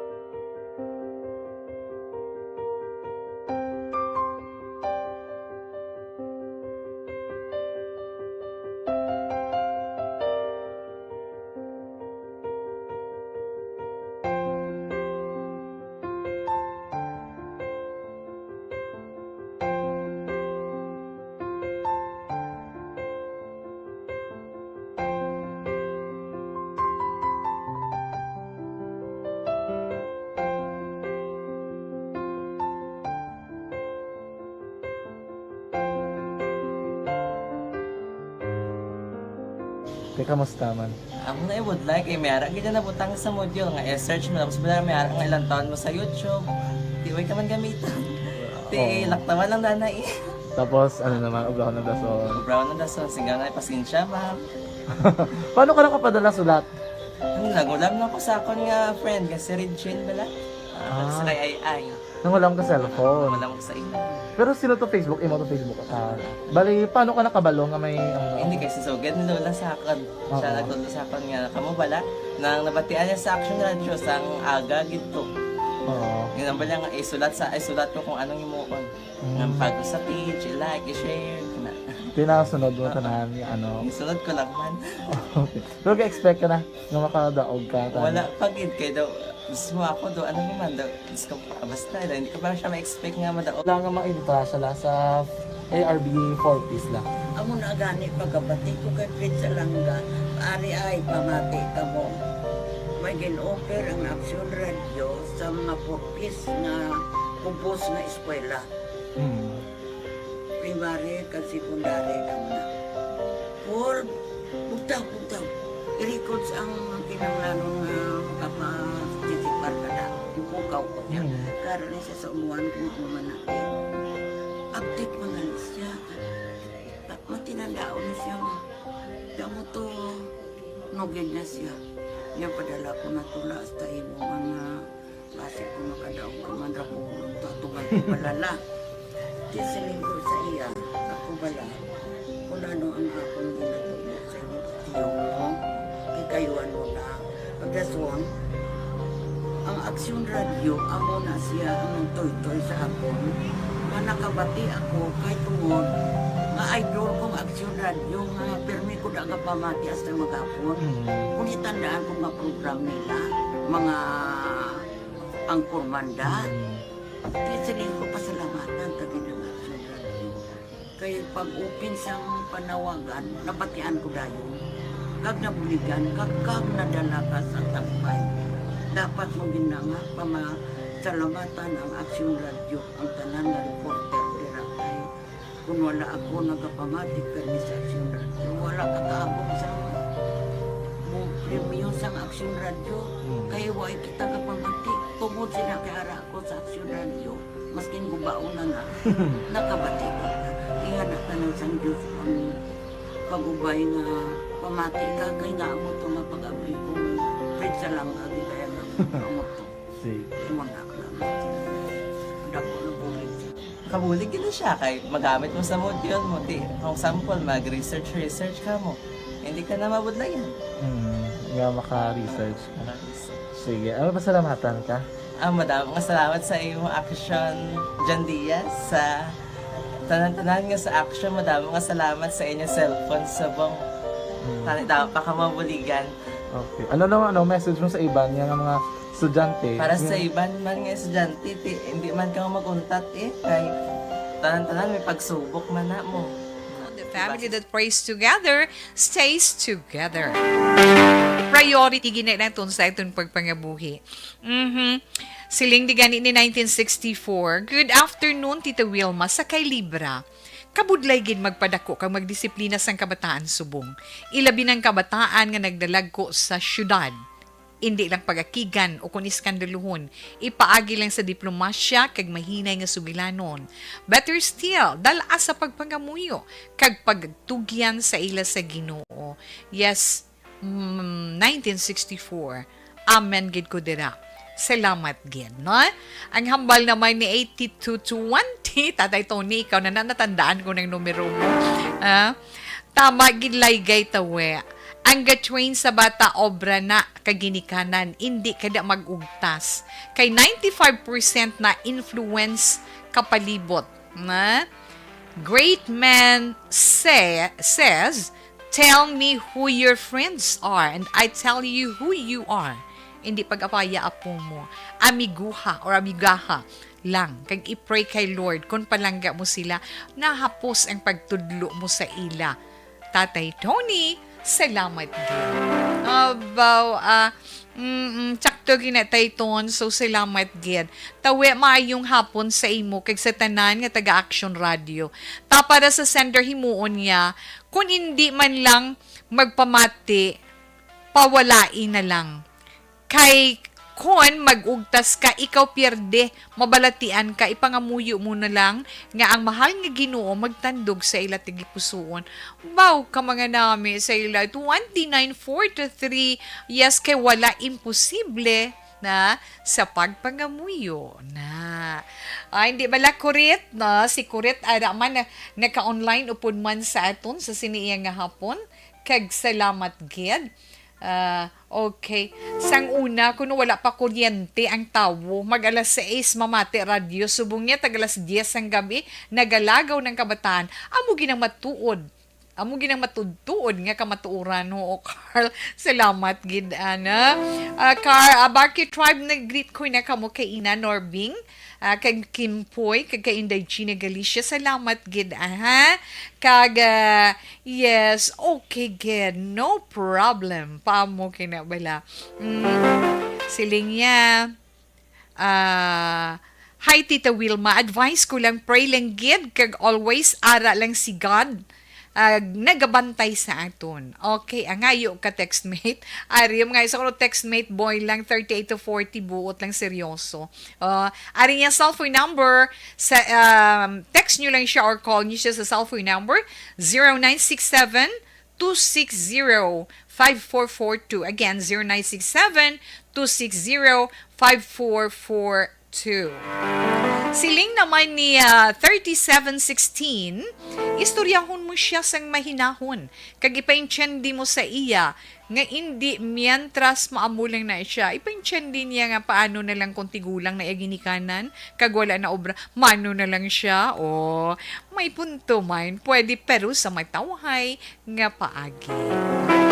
Te, kamusta man? Amo na ibudlay kay may ara gid na butang sa module nga i-search mo, tapos wala may ara nga ilang taon mo sa YouTube. Di way ka man gamiton. Ti, oo, laktawan lang dana eh. Tapos, ano naman, ubraw ng dason. Ubraw ng dason, siga na, pasensya, ma'am. Paano ka nakapadala sulat? Ano, nagulam na ako sa akon nga friend, nga si Regine bala. Ah, ah, sa kay Ay Ay. Nangulam ka cellphone? Nangulam ko sa imo. Pero sino to Facebook? Imo to Facebook? Ah, bali, paano ka nakabalo nga may, ano? Hindi, kay si Sugad ni Lola sa akon. Siya, oo, nagtudlo sa akon nga, kamo bala, nang nabatian niya sa Action Radio, sang aga gid to. Oo. Yun ang bala nga, isulat sa, isulat ko kung anong imuon. Mm. Nga pag sa page, i-like, i-share, na. Tinasunod mo, oo, tanan, yung ano. Isunod ko lang man. Okay. Pero ka-expect ka na nga makadaog ka, tanan? Wala pa gid, kay daw, mismo ako daw, ano naman daw, Diyos ko, basta, hindi ko pa siya ma-expect nga madaog. Wala nga maintra siya la sa A R B four Ps la. Amo na gani pagkabati ko kay Fred Salanga, ari ay pamati kamo. May gin-offer ang Action Radio sa mga four Ps nga kubos nga eskwela. Mm. Primary kag secondary kamo na. Four, bugtaw, bugtaw. I-records ang kinahanglanon nga makapasisipar ka na. Ibukaw ko niya. Mm. Karon ni siya sa umuan kung ano man na. Update man lang siya. Ta-, matinandaon na siya nga. Kaya mo to, nugid na siya. Niya padala ko na tula hasta imo mga Basi ko makadaog ka man ra ko, tutungan ko balala. Di siling ko sa iya, ako bala, kung ano ang akong ginatudlo sa inyo, tiyo mo, kikayuan mo na. Pagkaswang, ang Aksyon Radyo, amo na siya ang nagtoy-toy sa akon, nga nakabati ako kay tungod nga idol kong Aksyon Radyo, nga pirmi ko da nga pamati hasta maghapon. Mm. Kung itandaan ko nga program nila, mga ang Kurmanda. Mm. Kaya siling ko, pasalamatan ta gid ang Aksyon Radyo. Kay pag-open sang panawagan, nabatian ko dayon. Kag nabuligan, kag, kag nadala ka sa tampay. Dapat mo gid na nga pamasalamatan ang Aksyon Radyo, ang tanan nga reporter dira kay kung wala ako nagapamati kay Miss Aksyon Radyo, wala ka kaabot sa mo premyo sang Aksyon Radyo. Mm. Kay wala kita kapamati. Tungod sila kay ara ako sa Aksyon Radyo, maskin gubaon na nga, nakabati ko. Ingana tanan sang Diyos ang pag-ubay nga pamati ka, kay nga amo to nga pag-abri ko, Fred Salanga, di kaya nga amo to. Sige. Wala ka lang. Dako na bulig. Kabulig gid na siya kay magamit mo sa module mo. Di, for example, mag-research, research ka mo. Hindi ka na mabudlayan. Hmm, nga maka-research ka. Maka-research. Sige, ano, pasalamatan ka? Ah, madamo nga salamat sa imo, Action John Diaz, sa tanan-tanan nga sa Action. Madamo nga salamat sa inyo cellphone subong. Hmm. Tani, damo pa ka mabuligan. Okay. Ano naman, ano, message mo sa iban nga mga estudyante? Para sa Hmm. iban man nga estudyante, ti, hindi man ka mag-untat eh. Kay tanan-tanan may pagsubok man na mo. The family that prays together stays together. Priority gid na naton sa aton pagpangabuhi. Mhm. Siling di gani ni nineteen sixty-four, "Good afternoon, Tita Wilma, sa kay Libra. Kabudlay gid magpadako kag magdisiplina sang kabataan subong. Ilabi nang kabataan nga nagdalagko sa syudad. Indi lang pag-akigan o kon iskandaluhon, ipaagi lang sa diplomasya kag mahinay nga sugilanon. Better still, dal-a sa pagpangamuyo kag pagtugyan sa ila sa Ginoo." Yes, mm, nineteen sixty-four. Amen gid ko dira. Salamat gid, no? Ang hambal naman ni eighty-two twenty, Tatay Tony, ikaw na, na natandaan ko ng numero mo. Ah, tama gid, Laygay Tawe. Ang gatwain sa bata, obra na, kaginikanan, indi kada mag-ugtas. Kay ninety-five percent na influence kapalibot, na? Great man say, says, "Tell me who your friends are, and I tell you who you are." Hindi pag-apaya, apo mo, amiguha or amigaha lang, kag i-pray kay Lord, kung palangga mo sila, nahapos ang pagtudlo mo sa ila. Tatay Tony, salamat gid. Abaw, ah, mm, tsakto gina, Tay Ton, so salamat gid. Tawi, maayong hapon sa imo kag sa tanan nga taga Action Radio. Ta para sa sender, himuon niya, kun indi man lang magpamati, pawalai na lang. Kay kon mag-ugtas ka, ikaw pierde, mabalatian ka, ipangamuyo mo na lang nga ang mahal nga Ginoo magtandog sa ila tagipusoon. Baw ka mga nami sa ila, twenty-nine forty-three. Yes, kay wala imposible na sa pagpangamuyo na. Ay, hindi bala, Kurit, no? Si Kurit, ara man, na-, naka-online upod man sa aton sa sini iya nga hapon. Kag salamat gid. Ah, okay. Sang una, kuno wala pa kuryente ang tawo, mag alas sais mamati radyo. Subong niya, tag alas diyes sang gabi, nagalagaw ng kabataan. Amo ginang matuod. Amo ginang matudtuod nga kamatuoran, ho, o Carl. Salamat gid, ana. Ah, Car-, ah, Barky Tribe, nag-greet ko na kamo kay Ina Norbing. Ah, kay Kimpoy, kag kay Inday Gina Galicia, salamat gid, ah, ha? Kag, ah, yes, okay gid, no problem. Paamo kina bala. Mm, siling niya, ah, "Hi, Tita Wilma. Advice ko lang, pray lang gid, kag always ara lang si God. ah, nagabantay sa aton. Okay, angayo ka, textmate. Ari, yung mga isa ko textmate, boy lang, thirty-eight to forty, buot lang, seryoso. Ah, ari niya cellphone number, sa, um, text nyo lang siya or call nyo siya sa cellphone number, zero nine six seven, two six zero, five four four two. Again, zero nine six seven, two six zero, five four four two. Siling naman ni, ah, thirty-seven sixteen, istoryahon mo siya sang mahinahon, kag ipaintindi mo sa iya nga indi mientras maamo lang na siya. Ipaintindi niya nga paano na lang kung tigulang na iya ginikanan, kag wala na obra, mano na lang siya. O, may punto man. Pwede, pero sa matawhay nga paagi.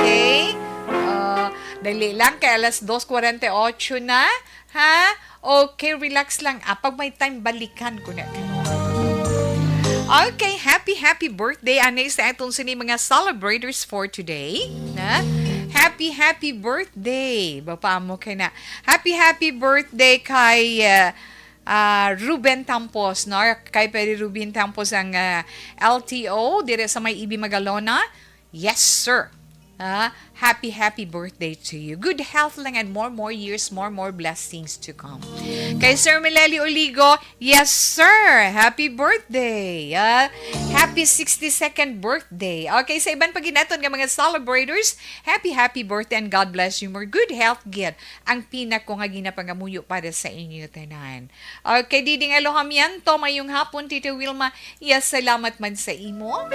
Okay? Ah, dali lang, kay alas dos forty-eight na. Ha? Okay, relax lang. Ah, pag may time, balikan ko na kayo. Okay, happy, happy birthday, anay sa aton sini mga celebrators for today. Na? Happy, happy birthday. Bapa mo kay na. Happy, happy birthday kay, ah, ah, Ruben Tampos, no? Kay Pwede Ruben Tampos ang, ah, L T O, dire sa may Ibi Magalona. Yes, sir. Ah, happy, happy birthday to you. Good health lang and more, more years, more, more blessings to come. Kay Sir Meleli Oligo, yes, sir. Happy birthday. Ah, happy sixty-second birthday. Okay, sa iban pa ginaton nga mga celebrators, happy, happy birthday and God bless you more. Good health, gid, ang pinako nga ginapangamuyo para sa inyo tanan. Okay, Diding Alojamiento, mayong hapon, Tito Wilma. Yes, salamat man sa imo.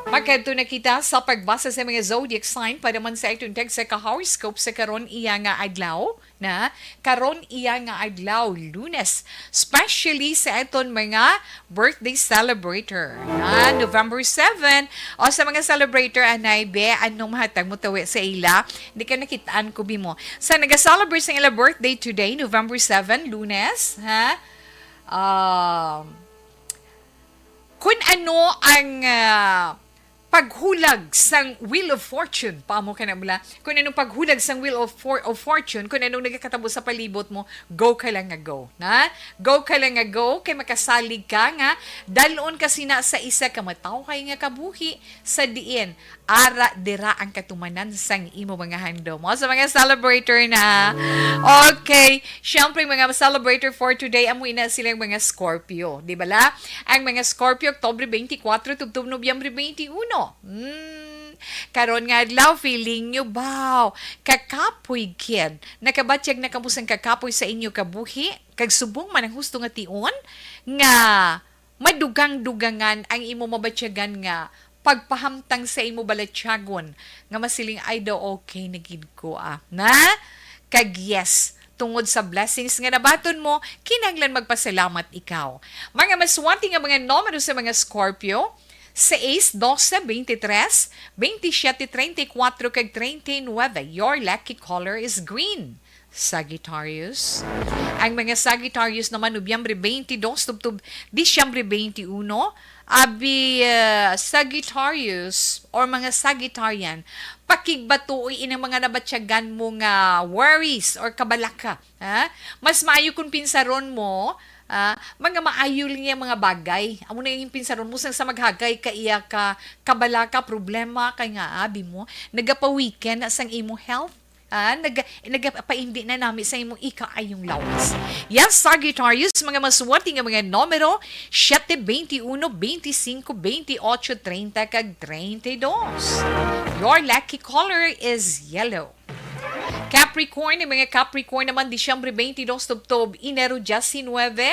Makadto na kita sa pagbasa sa mga zodiac sign para man sa atong tagsa ka horoscope sa karon iya nga adlaw, na karon iya nga adlaw, Lunes, especially sa aton mga birthday celebrator, na November seven, o sa mga celebrator, anay, be, anong mahatag mo tawi sa ila? Hindi ka nakitaan ko, bi mo. Sa naga-celebrate sa ila birthday today, November seven, Lunes, ha? Um, kung ano ang, ah, paghulag sang Wheel of Fortune, pa mo ka na mula, kung anong paghulag sang Wheel of, For-, of Fortune, kung anong nagakatabo sa palibot mo, go ka lang nga go, na? Go ka lang nga go, kay makasalig ka nga, dalon ka sina sa isa ka matawhay nga kabuhi, sa diin, ara dira ang katumanan sang imo mga handom. O, sa mga celebrator na, okay, syempre, mga celebrator for today, amo ina silang mga Scorpio, di ba la? Ang mga Scorpio, Oktubre twenty-four, tubtob Nobyembre twenty-one. Hmm, karon nga adlaw, feeling nyo, baw, kakapoy, kid. Nakabatyag na kamo sang kakapoy sa inyo kabuhi, kag subong man ang husto nga tion, nga madugang-dugangan ang imo mabatyagan nga pagpahamtang sa imo balatyagon nga masiling, "Ay daw, okay na gid ko, ah." Na? Kag yes, tungod sa blessings nga nabaton mo, kinahanglan magpasalamat ikaw. Mga maswati nga mga numero sa mga Scorpio, sais, dose, twenty-tres, twenty-siete, treinta y cuatro, kag treinta y nueve. Your lucky color is green. Sagittarius. Ang mga Sagittarius naman, Nobyembre twenty-dos tubtob Disyembre twenty-uno, abi, ah, Sagittarius or mga Sagittarian, pakigbatuoy ining mga nabatyagan mo nga worries or kabalaka, ha? Mas maayo kung pinsaron mo, ah, mga maayo lang yung mga bagay. Amo na yung pinsaron mo sang sa maghagay ka iya ka kabalaka, problema, kay nga abi mo, nagapawiken na sang imo health. Ah, nag-, nagapaindi na nami sa imong ikaayong lawas. Yes, Sagittarius, mga maswerte nga mga numero, siete, veintiuno, veinticinco, veintiocho, treinta, kag treinta y dos. Your lucky color is yellow. Capricorn, ang mga Capricorn naman, Disyembre twenty-dos tubtob Enero diecinuebe.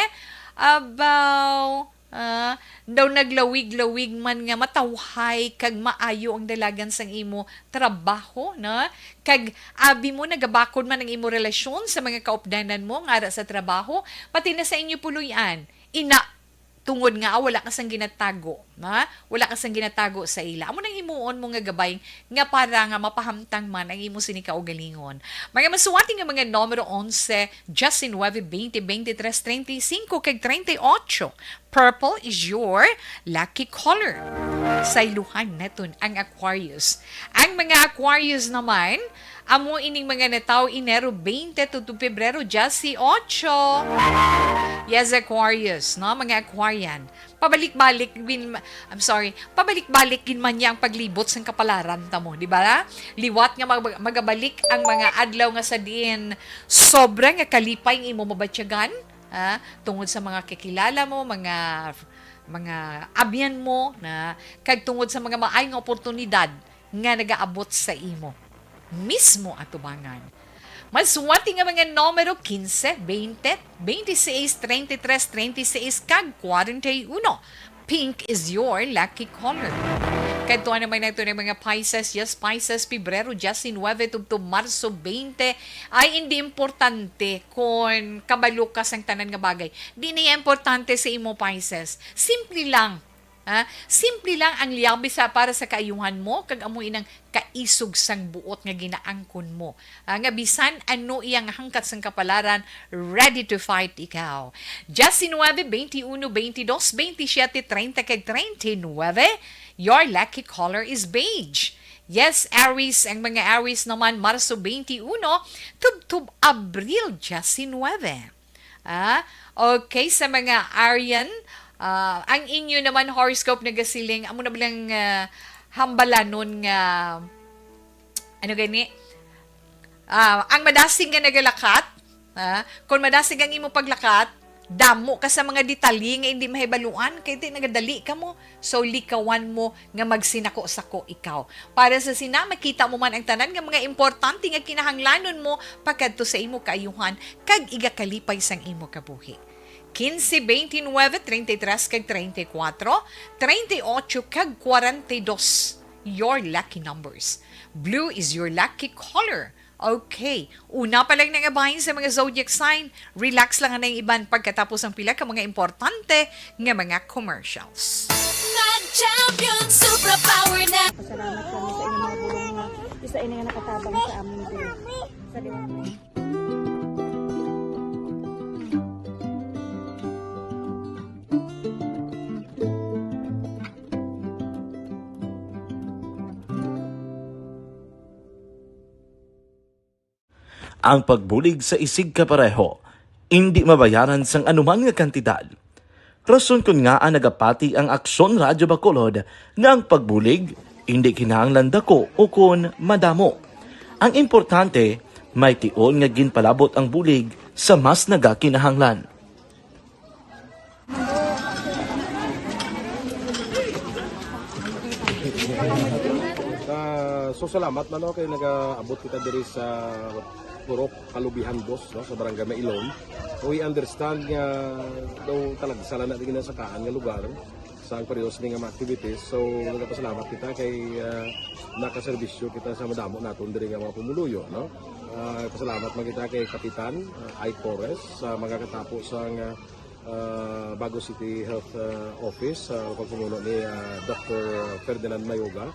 Abaw, Ah, daw naglawig-lawig man nga matawhay kag maayo ang dalagan sang imo trabaho, no? Kag abi mo, nagabakod man ang imo relasyon sa mga kaupdanan mo nga ara sa trabaho, pati na sa inyo puloy-an. Ina, tungod nga wala ka sang ginatago, ha? Wala ka sang ginatago sa ila. Amo nang himuon mo nga gabay nga para nga mapahamtang man ang imo sini kaugalingon. Mga masuwati nga mga numero onse, diecinuebe, veinte, veintitrés, treinta y cinco, kag treinta y ocho. Purple is your lucky color. Sayluhan naton ang Aquarius. Ang mga Aquarius naman, amo ining mga natawo Enero twenty to, to Pebrero dieciocho. Yes, Aquarius, no? Mga Aquarian. Pabalik-balik gin, I'm sorry, pabalik-balik gin man niya ang paglibot sang kapalaran ta mo, di ba? Liwat nga mag-, magabalik ang mga adlaw nga sa diin sobra nga kalipay ang imo mabatyagan, ha? Tungod sa mga kakilala mo, mga, mga abyan mo, na, kag tungod sa mga maay nga oportunidad nga nagaabot sa imo mismo atubangan. Maswati nga mga numero quince, veinte, veintiséis, treinta y tres, treinta y seis, kag cuarenta y uno. Pink is your lucky color. Kadto naman nato ng mga Pisces. Yes, Pisces, Pebrero diecinueve tubtob Marso veinte ay hindi importante kon kabalo ka sang tanan nga bagay. Di na iya importante sa imo, Pisces. Simple lang. Ha? Simple lang ang liyabi sa para sa kaayuhan mo, kag amo inang kaisog sang buot nga ginaangkon mo. Ah, nga bisan ano iyang hangkat sang kapalaran, ready to fight ikaw. Diecinueve, veintiuno, veintidós, veintisiete, treinta, kag treinta y nueve, your lucky color is beige. Yes, Aries, ang mga Aries naman, Marso twenty-one, tubtob Abril diecinueve. Ah, okay, sa mga Arian, ah, ang inyo naman horoscope nagasiling, amo na ba lang, ah, hambalanon nga, ano gani? Ah, ang madasig nga nagalakat, ah, kung madasig ang imo paglakat, damo ka sa mga detalye nga hindi mahibaluan, kay di nagadali ka mo. So, likawan mo nga magsinako-sako ikaw. Para sa sina, makita mo man ang tanan nga mga importante nga kinahanglanon mo pakadto sa imo kaayuhan kag igakalipay sang imo kabuhi. Quince, veintinueve, treinta y tres, kag treinta y cuatro, treinta y ocho, kag cuarenta y dos, your lucky numbers. Blue is your lucky color. Okay. Una pa lang nga bahin sa mga zodiac sign, relax lang ang iban pagkatapos ang pila ka mga importante nga mga commercials. Mag-champion, superpower na. Pasalamat kami sa inyong mga bulong nga isa ini nga nakatabang sa amin din. Sa Ang pagbulig sa isigkapareho indi mabayaran sang anuman nga kantidad. Rason kon ngaa nagapati ang Aksyon Radyo Bacolod nga ang pagbulig indi kinahanglan dako ukon madamo. Ang importante, may tion nga ginpalabot ang bulig sa mas nagakinahanglan. Ah, so, salamat man, no, kay nagaabot kita diri sa Purok Kalubihan Dos, no, sa Barangay Mailom. We understand nga daw talagsa lang na din sa kaan nga lugar sa ang pareho sini nga mga activities. So, nagapasalamat kita kay, ah, nakaserbisyo kita sa madamo naton diri nga mga pumuluyo, no? Ah, pasalamat man kita kay Kapitan, ah, Ike Torres, sa mga katapo sa nga, ah, Bago City Health, ah, Office, sa pagpamuno ni, ah, Doctor Ferdinand Mayoga,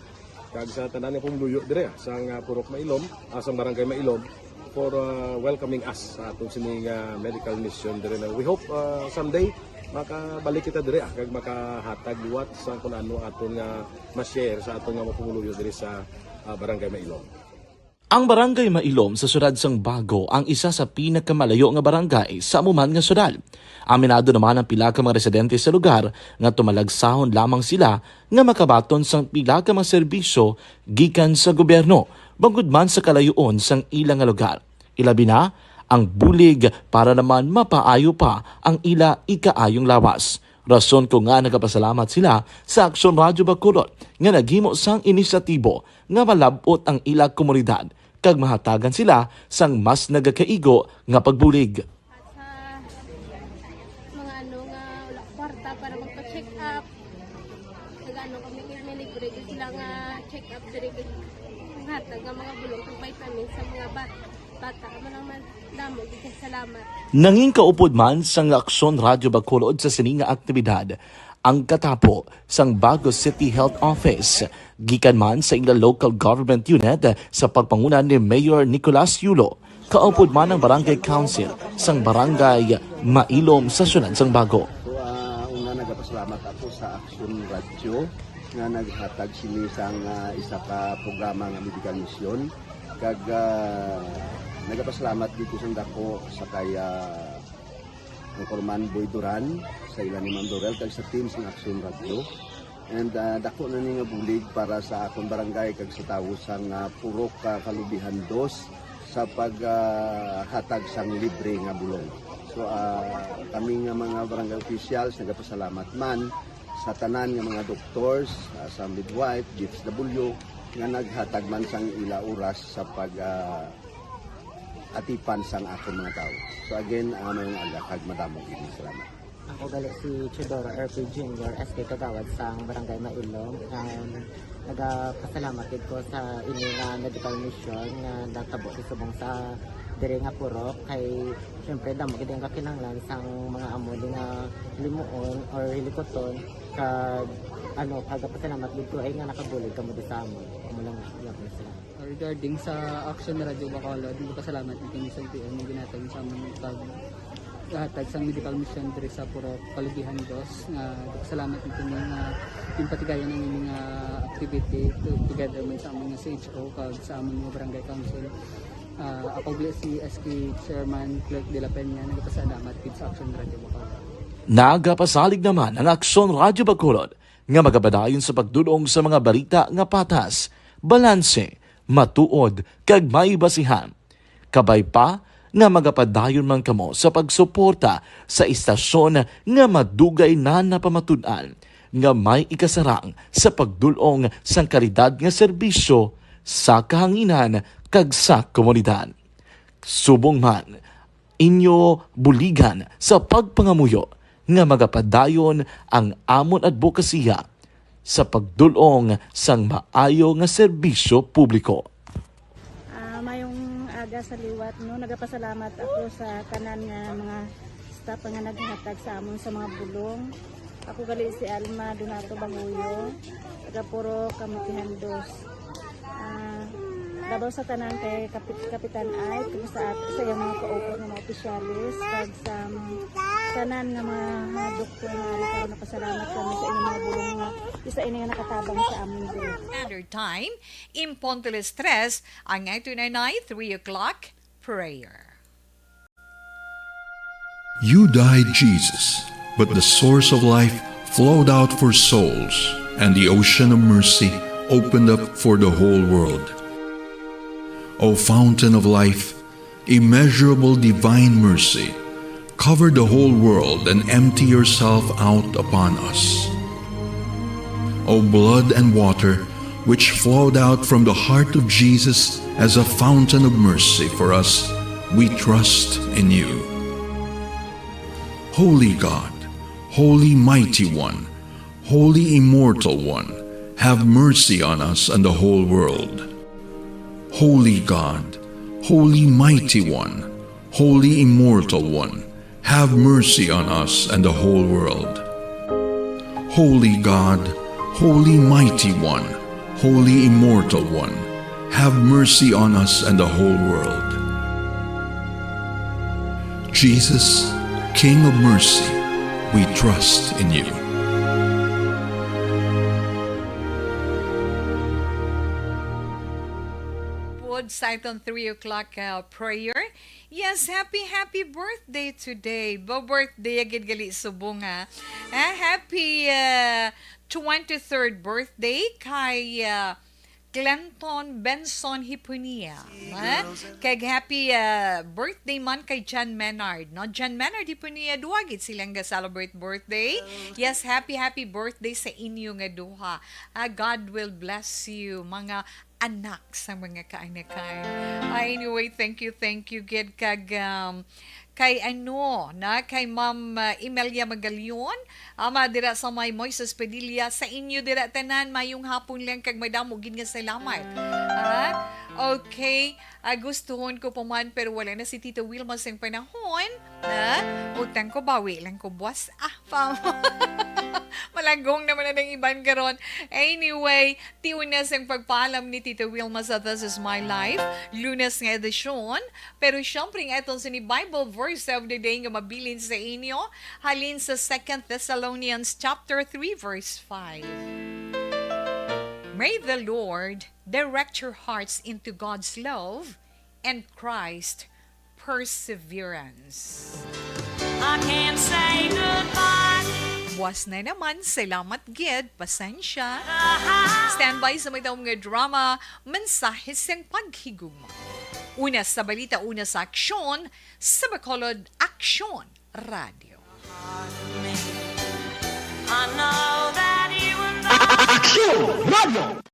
kag sa tanan nga pumuluyo dire, ah, sa nga Purok Mailom, ah, sa Barangay Mailom, for, ah, welcoming us sa aton sini nga medical mission dire na. We hope, ah, someday makabalik kita dire, ah, kag makahatag liwat sa kung ano aton nga ma-share sa aton nga mga pumuluyo dire sa, ah, Barangay Mailom. Ang Barangay Mailom sa siyudad sang Bago ang isa sa pinakamalayo nga barangay sa amo man nga siyudad. Aminado naman ang pila ka mga residente sa lugar nga tumalagsahon lamang sila nga makabaton sang pila ka mga serbisyo gikan sa gobyerno, bangod man sa kalayoon sang ila nga lugar. Ilabi na ang bulig para naman mapaayo pa ang ila ikaayong lawas. Rason ko nga nagapasalamat sila sa Aksyon Radyo Bacolod nga naghimo sang inisyatibo nga malab-ot ang ila komunidad kag mahatagan sila sang mas nagakaigo nga pagbulig. Sa mga ano nga wala kwarta para magpa-check up, nag-ano kami, may libre gyud sila nga check up diri, hatag nga mga bulong kag vitamins sa mga bat-, bata. Amo lang man, damo gyud kay salamat. Nangin kaupod man sang Aksyon Radyo Bacolod sa sini nga aktibidad ang katapo sang Bago City Health Office, gikan man sa ila local government unit sa pagpanguna ni Mayor Nicolas Yulo, kaupod man ang Barangay Council sang Barangay Mailom sa siyudad sang Bago. So, ah, una, nagapasalamat ako sa Aksyon Radyo nga naghatag sini sang, ah, isa ka programa nga medical mission. Kag, ah, nagapasalamat gid ko sang dako sa kay, ah, Congressman Boy Duran, sa ila ni Ma'am Dorel, kag sa team sang Action Radio. And, ah, dako na ni nga bulig para sa akon barangay kag sa tawo sang, ah, Purok, ah, Kalubihan Dos sa pag, ah, hatag sang libre nga bulong. So, ah, kami nga mga barangay officials nagapasalamat man sa tanan nga mga doctors, ah, sa midwife, D S W, nga naghatag man sang ila oras sa pag, ah, atipan sang akon mga tawo. So again, ah, maayong aga kag madamo gid nga salamat. Ako gali si Teodoro R P Junior, S K Kagawad sang Barangay Mailom. Um, nagapasalamat gid ko sa inyo nga medical mission nga natabo sa subong sa diri nga purok, kay syempre damo gid ang kakinahanglan sang mga amo ni nga limuon or hilikuton, kag ano, kagapasalamat gid ko ay nga nakabulig kamo di sa amon. Amo lang, salamat. Regarding sa Action Radio Bacolod, nagpasalamat ang kami sa L T O nga ginhatag sa amon pag hatag sa medical mission diri sa Purok Kalubihan Dos, nga nagpasalamat ang kami nga ginpatigayon ang ining, ah, activity to-, together man sa amon nga C H O kag sa amon nga barangay council. Ah, ako gali si S K Chairman Clerk de la Peña, nagpasalamat gid sa Action Radio Bacolod. Nagapasalig naman ang Aksyon Radyo Bacolod nga magapadayon sa pagdul-ong sa mga balita nga patas, balanse, matuod, kag may basihan. Kabay pa nga magapadayon man kamo sa pagsuporta sa istasyon nga madugay na napamatud-an nga may ikasarang sa pagdul-ong sang kalidad nga serbisyo sa kahanginan kag sa komunidad. Subong man, inyo buligan sa pagpangamuyo nga magapadayon ang amon adbokasiya sa pagdul-ong sang maayo nga serbisyo publiko. Ah, mayong aga sa liwat, no? Nagapasalamat ako sa tanan nga mga staff nga naghatag sa amon sa mga bulong. Ako gali si Alma Donato Banguyo, taga Purok Kalubihan Dos. Ah, labaw sa tanan kay Kapit-, Kapitan Ike, kag sa at-, sa iyang mga kaupat nga mga opisyales, kag sa mga tanan nga mga, mga doktor nga ari karon, nagapasalamat kami sa inyong mga bulong nga isa ini nga nakatabang sa amon diri. Standard Time, imponte alas tres, ang ito na three o'clock prayer. You died, Jesus, but the source of life flowed out for souls, and the ocean of mercy opened up for the whole world. O fountain of life, immeasurable divine mercy, cover the whole world and empty yourself out upon us. O blood and water, which flowed out from the heart of Jesus as a fountain of mercy for us, we trust in you. Holy God, Holy Mighty One, Holy Immortal One, have mercy on us and the whole world. Holy God, Holy Mighty One, Holy Immortal One, have mercy on us and the whole world. Holy God, Holy Mighty One, Holy Immortal One, have mercy on us and the whole world. Jesus, King of mercy, we trust in you. Pod sa itong three o'clock, uh, prayer. Yes, happy, happy birthday today. Ba, birthday agad gali subong, ha? Ah, happy, uh, twenty-third birthday kay, uh, Clinton Benson Hipunia, ha? Kag happy, uh, birthday man kay John Menard, no? John Menard Hipunia, duha gid silang ga-celebrate birthday. Yes, happy, happy birthday sa inyo nga duha. Ah, God will bless you, mga anak sa mga kaanakan. Ah, anyway, thank you, thank you gid kag, um, kay ano, na kay Ma'am, uh, Imelia Magalion, ama dira sa may Moises Padilla, sa inyo dira tanan, mayong hapon lang kag madamo gid nga salamat. Ah, okay, ah, gustuhon ko pa man, pero wala na si Tita Wilma sang panahon. Na, utang ko, bawi lang ko, boss. Ah, pa. Malagong naman na ng iban karon. Anyway, tiuna sang pagpaalam ni Tita Wilma sa This Is My Life, Lunes nga edisyon. Pero siyempre, nga itong sini Bible verse of the day nga mabilin sa inyo, halin sa Second Thessalonians chapter three, verse five. May the Lord direct your hearts into God's love and Christ perseverance. Can't say goodbye. Buas na naman, salamat gid, pasensya. The high Standby sa mga mga drama, mensahe sang paghigugma. Una sa balita, una sa aksyon, sa Bacolod Aksyon Radio. I know that you and I Aksyon Radio!